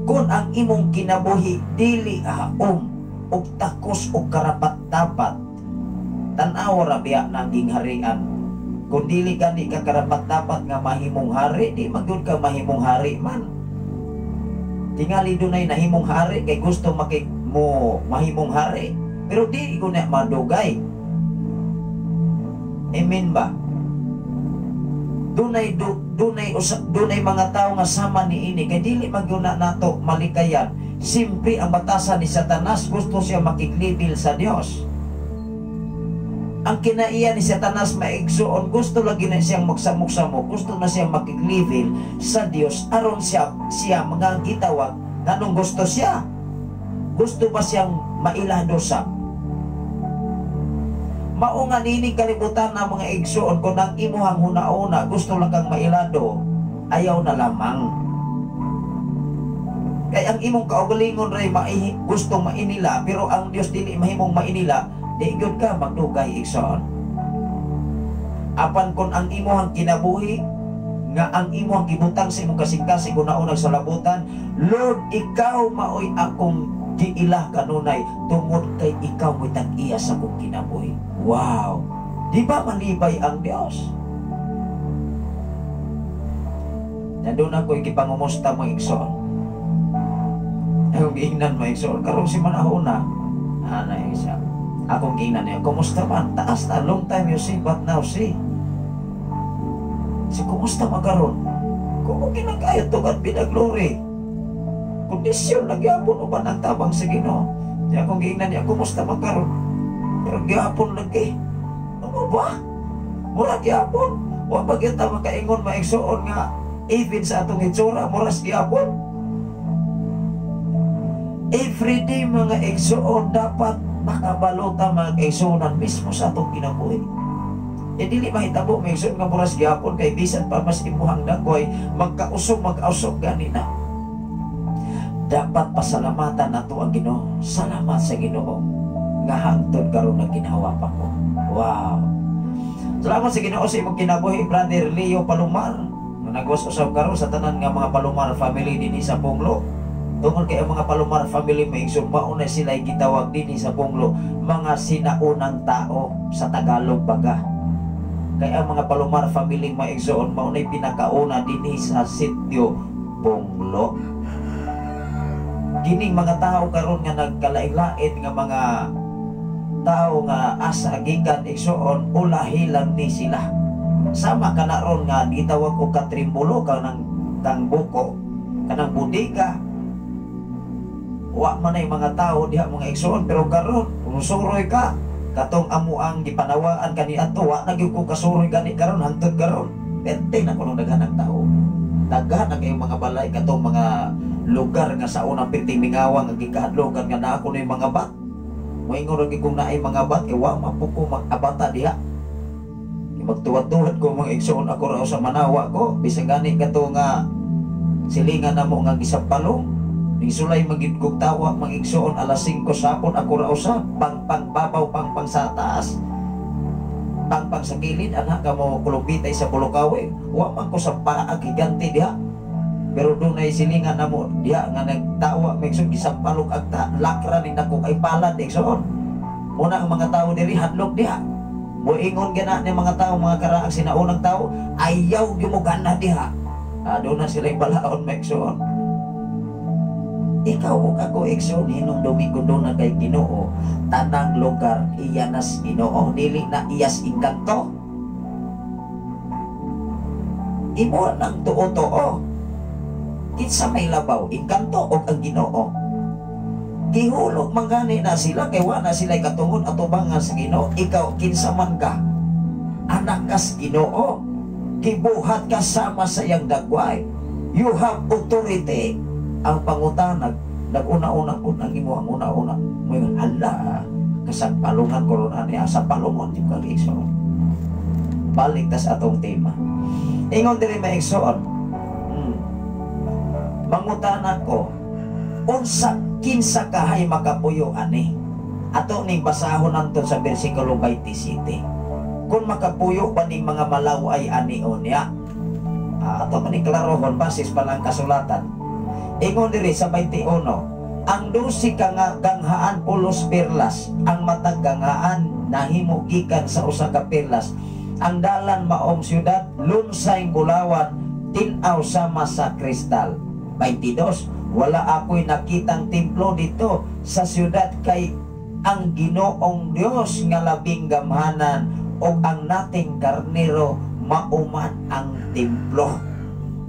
kung ang imong kinabuhi dili haom og takos og karapat-dapat. Tan-awa ra biya nang gingharian. Kung dili gani ka karapat-dapat nga mahimong hari, di man gyud ka mahimong hari man. Tingali dunay nahimong hari kay gusto makig mo mahimong hari, pero di ko na madugay. Amen ba? Dunay mga tao nga sama niini kay dili man gyud na nato malikayan. Simpre ang batasan ni Satanas, gusto siya makiglibil sa Dios. Ang kinaiya ni Satanas, maigsuon, gusto lagi na siyang magsamok-samok, gusto na siyang makiglibil sa Dios aron siya siya mga gitawag. Nganong gusto siya? Gusto ba siyang mailado sa mao nga nining kalibutan na, mga igsuon? Kung ang imuhang hunauna gusto lang kang mailado, ayaw na lamang. Kay ang imong kaugalingon ray mai gustong mainila, pero ang Dios dili mahimong mainila, di gyud ka magdugay, igsoon. Apan kung ang imuhang kinabuhi nga ang imuhang gibutang sa imong kasing-kasing una-una sa labutan, "Lord, ikaw maoy akong giila kanunay tungod kay ikaw mo'y tag-iya sa akong kinabuhi." Wow! Di ba malibay ang Dios? Nandun ako ikipangumusta mo, igsoon. Akong giingnan mo, igsoon, karon si manahuna. Ana isa. Akong giingnan niya, "Kumusta man? Taas na, long time you see, but now see." Si kumusta man karon? Kung okay lang kayo, to God be the glory. Kondisyon lang gyapon uban ang tabang sa Ginoo. Siya akong giingnan niya, "Kumusta man karon?" "Pero gyapon lagi." Ano ba? Mura gyapon. Wa ba gyud ta makaingon, maigsuon, nga even sa atong itsura muras gyapon? Everyday, mga igsuon, dapat makabalo ta, mga igsuonan, mismo sa atong kinabuhi. E dili mahitabo, mga igsuon, nga muras gyapon kay bisan pa mas imuhang dagway magkausog, magkausog gani na. Dapat pasalamatan nato ang Ginoo. Salamat sa Ginoo nga hangtod karon nagginhawa pa ko. Wow. Salamat sa Ginoo sa imong kinabuhi, Brother Leo Palomar. Nagwas usab karon sa tanan nga mga Palomar family dinhi sa Punglo. Tungod kay ang mga Palomar family, may mao na sila gitawag dinhi sa Punglo mga sinaunang tao sa Tagalog baga. Kay ang mga Palomar family, mga igsoon, mao nay pinakauna dinhi sa sitio Punglo. Kining mga tao karon nga nagkalain-lain nga mga tao nga asa gikan, igsoon, ulahi lang ni sila. Sama kana ron nga gitawag og katrimbulo kanang kang buko, kanang bodega. Wa man ay mga tao diha, mga igsoon, pero karon kung suroy ka katong amo ang gipanawaan kaniadto, wa na gyud ko kasuroy gani karon hangtod karon. Perte na kuno daghan ang tao. Daghan na kayong mga balay, katong mga lugar nga sa unang perting mingawa nga gikahadlokan nga naa kuno yung mga bat. Moingon ra gyud kung naay mga bat kay wa man po ko mag-abata diha. Magtuwad-tuwad ko, mga igsoon, ako raw sa manawa ko bisan gani kato nga silingan namo nga gisampalong. Ning sulay magid kog tawa, mga igsoon, alas 5 sa hapon ako raw sa pangpang babaw, pangpang sa taas, pangpang sa kilid ana ka mo kulumbitay sa Pulukawe. Wa man ko sa paag higanti diha, pero dunay silingan namo diha nga nagtawa, mga igsoon, gisampalong ag ta lakra ning dako kay palad, igsoon. Muna ang mga tao diri hadlok diha. Moingon gana ni mga tao, mga karaang sinaunang tao, ayaw gyud mo gana diha. Ah, doon na sila balaon, mga igsoon. Ikaw ug ako, igsoon, hinumdumi ko doon na kay Ginoo, tanang lugar iya nas Ginoo, dili na iyas engkanto. Imo nang tuo-tuo. Kinsa may labaw, engkanto og ang Ginoo? Gihulog man gani na sila kay wa na sila katungod atubangan sa Ginoo. Ikaw, kinsa man ka, anak kas Ginoo, gibuhat ka sama sa iyang dagway. You have authority. Ang pangutana, nag-una-una po ang imo ang una-una. May hala, kasampalungan ko ron ani, asa palungon di ka igsoon. Balik tas atong tema. Ingon diri, may igsoon. Mangutana ko, unsa kinsa kahay makapuyo ani? Ato ning basahon nanto sa bersikulo 27. Kung makapuyo ba ning mga malaway ani o niya? Ah, ato man ning klarohon basis pa lang kasulatan. Ingon diri sa 21, ang 12 ka nga ganghaan pulos perlas, ang matag ganghaan nahimo gikan sa usa ka perlas. Ang dalan maong syudad lunsay bulawan, tin-aw sama sa kristal. 22, wala ako'y nakitang templo dito sa syudad kay ang Ginoong Dios nga labing gamhanan ug ang nating karnero mauman ang templo.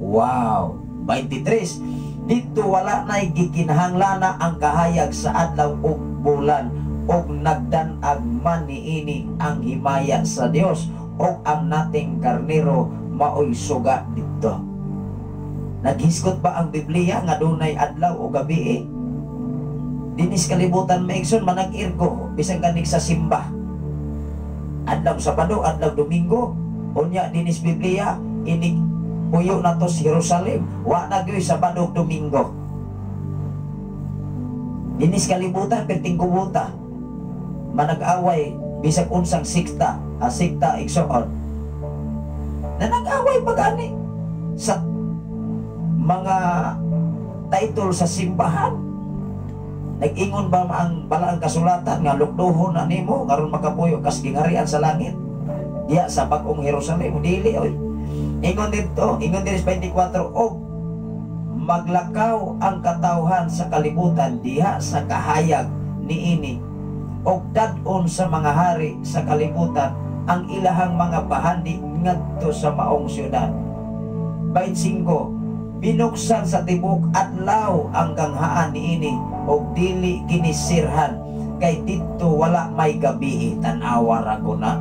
Wow! 23, dito wala na'y gikinahanglan ang kahayag sa adlaw ug bulan ug nagdan-ag man niini ang himaya sa Dios ug ang nating karnero maoy suga dito. Naghisgot ba ang Biblia nga dunay adlaw o gabi eh? Dinis kalibutan, maigsoon, manag-irgo bisan ganig sa simba. Adlaw Sabado, adlaw Domingo, unya dinis Biblia inig puyo na to sa Jerusalem, wa na gyud Sabado ug Domingo. Dinis kalibutan perting kubuta. Manag-away bisag unsang sikta, sikta, igsoon. Na nag-away pa gani sa mga title sa simbahan. Nag-ingon ba ang balaang kasulatan nga lukduhon na nimo aron makapuyo kas gingharian sa langit? Diya sa bag-ong Jerusalem, dili oy. Ingon dito, ingon diri sa 24, og maglakaw ang katawhan sa kalibutan diha sa kahayag niini og dad-on sa mga hari sa kalibutan ang ilahang mga bahandi ngadto sa maong syudad. 25, binuksan sa tibok adlaw ang ganghaan niini og dili kini sirhan kay didto wala may gabi. Tan-awa ra ko na.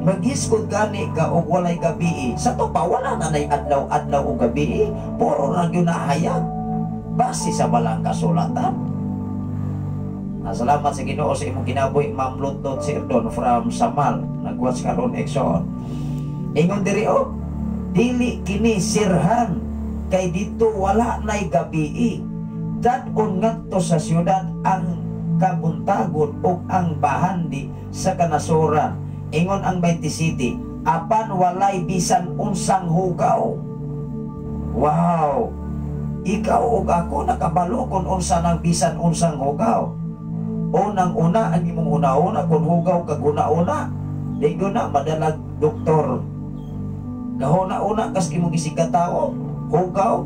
Maghisgot gani ka og walay gabi. Sa to pa wala na nay adlaw-adlaw og gabi, puro ra gyud na hayag base sa balang kasulatan. Ah, salamat sa Ginoo sa imong kinabuhi, Ma'am Lotlot Sirdon from Samal. Nagwatch karon, igsoon. Ingon diri oh, dili kini sirhan kay dito wala nay gabi. Dad-on ngadto sa syudad ang kabuntagon ug ang bahandi sa kanasuran. Ingon ang 27, apan walay bisan unsang hugaw. Wow! Ikaw ug ako nakabalo kung unsa nang bisan unsang hugaw. Unang una ang imong una-una kung hugaw kag una-una, di na madalag doktor. Gahuna-una kas imong isig tao, hugaw,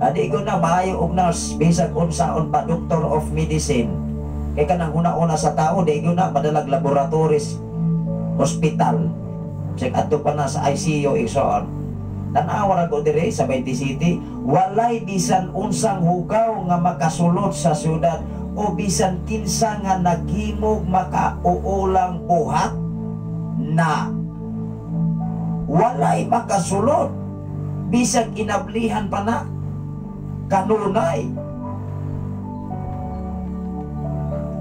adi ko na maayo og nurse bisag unsaon pa, doctor of medicine. Kay kanang una-una sa tao, di ko na madalag laboratories, hospital. Check adto pa na sa ICU, igsoon. Tan-awa ra ko diri sa 27, walay bisan unsang hugaw nga makasulod sa syudad o bisan kinsa nga naghimog makauulang buhat na. Walay makasulod bisag inablihan pa na kanunay.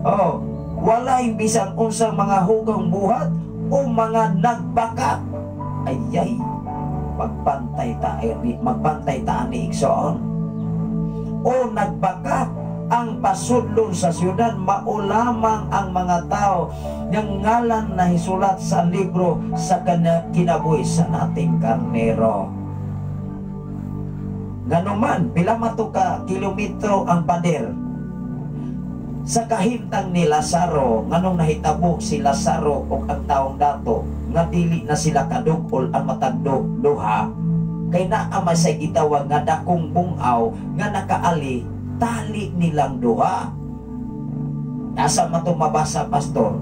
Oh, walay bisag unsang mga hugang buhat o mga nagbaka. Ayay, magbantay ta magbantay ta ani, igsoon. O nagbaka ang pasudlon sa siyudad, mao lamang ang mga tao ng ngalan na hisulat sa libro sa kinabuhi sa nating karnero. Ganuman, pila man to ka kilometro ang pader sa kahimtang ni Lazaro, nganong nahitabo si Lazaro ug ang taong dato nga dili na sila kadugol ang matag duha, kay naa may say gitawag nga dakong bungaw nga nakaali tali nilang duha. Asa man to mabasa, pastor?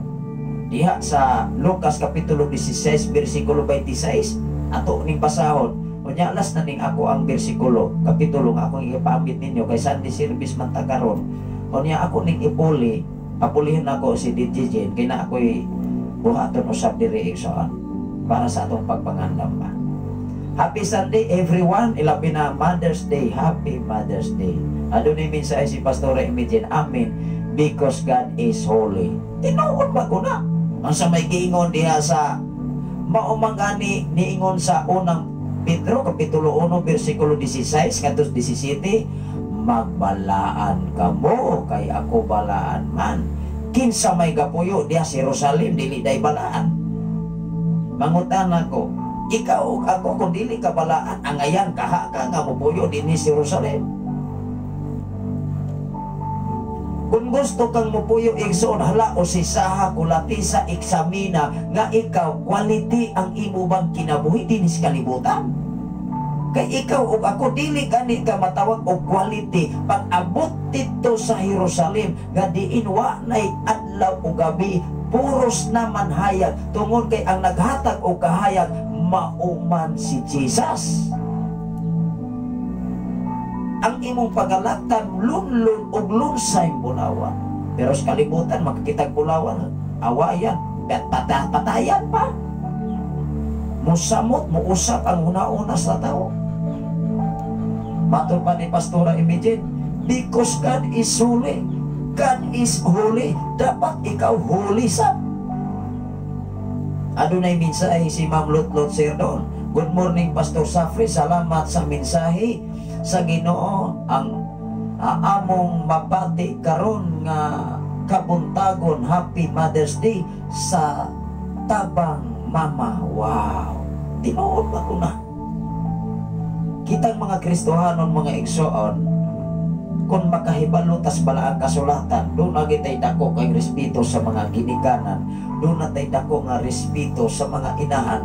Diha sa Lucas kapitulo 16 bersikulo 26, ato ning basahon. Unya alas na ning ako ang bersikulo, kapitulo nga akong ipaambit ninyo kay Sunday service man ta karon. Unya ako ning ipuli, papulihin ako si DJ Jane kay na ako'y buhaton usab diri, igsoon, para sa atong pagpangandam ba. Happy Sunday, everyone, ilabi na Mother's Day. Happy Mother's Day. Adunay mensahe si Pastora Imagine. Amen. Because God is holy. Tinuod ba ko na? Ang sa may giingon diha sa mao man gani niingon sa unang Pedro kapitulo 1 bersikulo 16 ngadto 17, "Magbalaan kamo kay ako balaan man." Kinsa may gapuyo diha sa Jerusalem dili day balaan? Mangutana ko, ikaw ug ako, kung dili ka balaan, angayan kaha ka nga mopuyo dinhi sa Jerusalem? Kung gusto kang mupuyo, igsoon, hala o si saha kulatisa eksamina nga ikaw quality ang imo bang kinabuhi dinhi sa kalibutan. Kay ikaw ug ako dili gani ka matawag og quality pag abot didto sa Jerusalem nga diin wa nay adlaw o gabi, puros naman hayag, tungod kay ang naghatag og kahayag mao man si Jesus. Ang imong pagalaktan lunlun og lunsay bulawan. Pero sa kalibutan makakitag bulawan, awayan, patayan pa. Musamot, muusap ang huna-una sa tao. Matod pa ni Pastora Imagine, because God is holy. God is holy. Dapat ikaw holy sa. Adunay mensahe si Ma'am Lotlot Serdon. Good morning, Pastor Safri. Salamat sa mensahe sa Ginoo ang among mabati karon nga kabuntagon. Happy Mother's Day sa tabang mama. Wow, tinuod ba ko na? Kitang mga Kristohanon, mga igsoon, kung makahibalo tas balaang kasulatan, doon na kita'y dako kay respeto sa mga ginikanan, doon na tay dako nga respeto sa mga inahan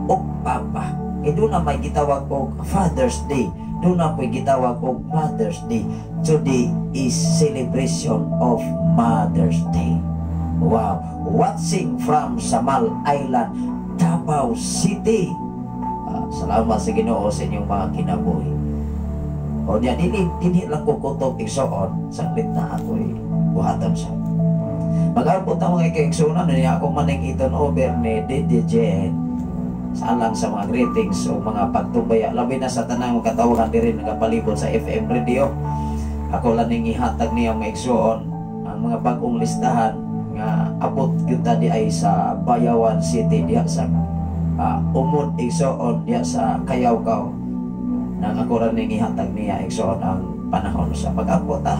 o papa. E doon na may gitawag og Father's Day, doon na po'y gitawag og Mother's Day. Today is celebration of Mother's Day. Wow! Watching from Samal Island, Davao City. Salamat sa Ginoo sa inyong mga kinabuhi. O niya, dili, dili lang ko kutob, igsoon, saglit na ako'y buhaton sa. Mag-abot ang mga kaigsunan, niya ako maning i-turn over ni DJ Jen sa alang sa mga greetings o mga pagtumbaya, labi na sa tanang katawagan diri nagapalibot sa FM radio. Ako lang ning ihatag niya, mga igsuon, ang mga bagong listahan nga abot gyud ta di ay sa Bayawan City, diha sa Umod, igsuon, diha sa Kayawkaw. Nang ako ra ning ihatag niya, igsuon, ang panahon sa pag-abot ah.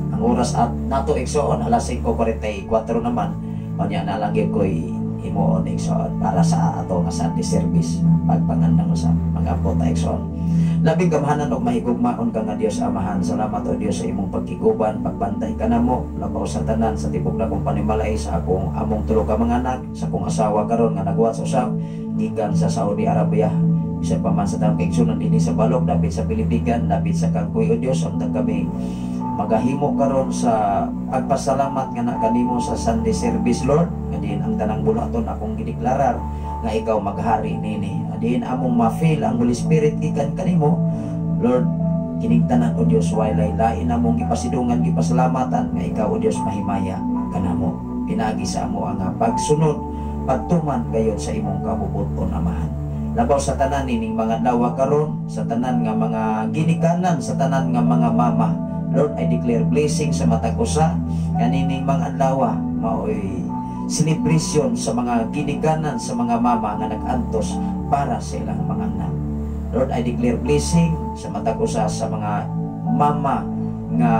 Ang oras at nato, igsuon, alas 5:44 naman. Unya na lang gyud ko'y himuon, igsoon, para sa ato nga Sunday service pagpangandam sa mag-abot ta, igsoon. Labing gamhanan og mahigugmaon ka nga Dios Amahan, salamat o Dios sa imong pagkiguban, pagbantay kanamo labaw sa tanan sa tibok na kong panimalay, sa akong among tulo ka mga anak, sa akong asawa karon nga nagwat sa usab gikan sa Saudi Arabia. Isa pa man sa tanang kaigsunan dinhi sa balog, dapit sa Pilipigan, dapit sa Kangkoy o Dios, samtang kami magahimo karon sa pagpasalamat nga na kanimo sa Sunday service, Lord, nga diin ang tanang bulaton akong gideklarar nga ikaw maghari nini, diin among ma-feel ang Holy Spirit gikan kanimo, Lord. Kining tanan o Dios walay lain among gipasidungan, gipasalamatan nga ikaw o Dios mahimaya kanamo pinaagi sa amo ang pagsunod, pagtuman gayon sa imong kabubut-on, Amahan. Labaw sa tanan ining mga adlaw karon, sa tanan nga mga ginikanan, sa tanan nga mga mama. Lord, I declare blessing sa matag usa kanining mga adlaw maoy celebration sa mga ginikanan, sa mga mama nga nag-antos para sa ilang mga anak. Lord, I declare blessing sa matag usa sa mga mama nga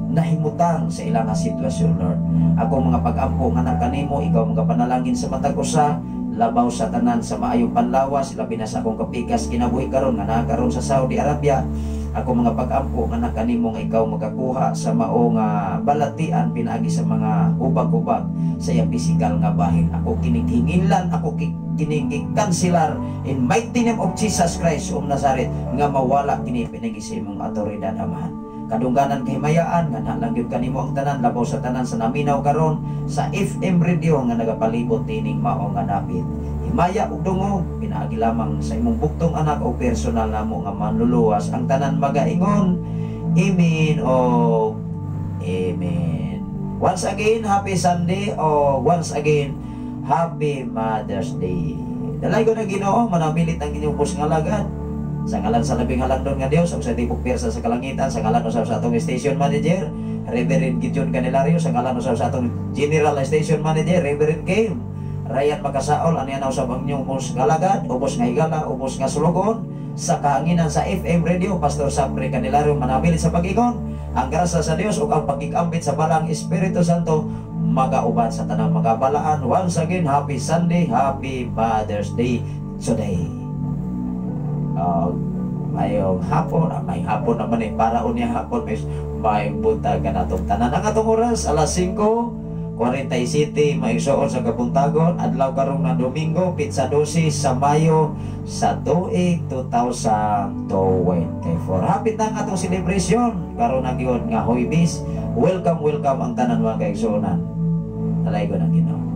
nahimutang sa ilang nga sitwasyon, Lord. Ako mga pag-ampo nga kanimo, ikaw mga panalangin sa matag usa, labaw sa tanan sa maayong panlawas, labi na sa akong kapikas kinabuhi karon nga naa karon sa Saudi Arabia. Ako mga pag-ampo nga kanimo nga ikaw makakuha sa mao nga balatian pinaagi sa mga hubag-hubag sa iyang pisikal nga bahin. Ako kining hinginlan, ako kining gikanselar in mighty name of Jesus Christ of Nazareth nga mawala kini pinaagi sa imong awtoridad, Amahan. Kadungganan, kahimayaan nga na lang gyud kanimo ang tanan, labaw sa tanan sa naminaw karon sa FM radio nga nagapalibot tining mao nga dapit. Himaya ug dungog pinaagi lamang sa imong buktong anak o personal namo nga manluluwas. Ang tanan magaingon, amen o amen. Once again, happy Sunday o once again, happy Mother's Day. Dalaygon ang Ginoo, manamilit ang inyong bus nga alagad. Sa ngalan sa labing halangdon nga Dios ug sa tibok piyersa sa kalangitan, sa ngalan usab sa atong station manager, Reverend Gideon Candelario, sa ngalan usab sa atong general station manager, Reverend Kim Ryan Makasaol, aniya na usab ang inyong ubos nga alagad, ubos nga higala, ubos nga sulugon sa kahanginan sa FM radio, Pastor Sapre Candelario, manamilit sa pag-ingon, ang grasya sa Dios ug ang pagkikambit sa Balaang Espiritu Santo magauban sa tanang mga balaan. Once again, happy Sunday, happy Mother's Day today. Mayong hapon, may hapon naman eh, para unya hapon, may buntag ka natong tanan. Ang atong oras, alas 5:47, maigsoon sa kabuntagon, adlaw karong na Domingo, pitsa 12 sa Mayo sa tuig 2024. Hapit na ang atong celebration, karon na gyud nga Huwebes. Welcome, welcome ang tanan, mga kaigsuonan. Dalaygon ang Ginoo.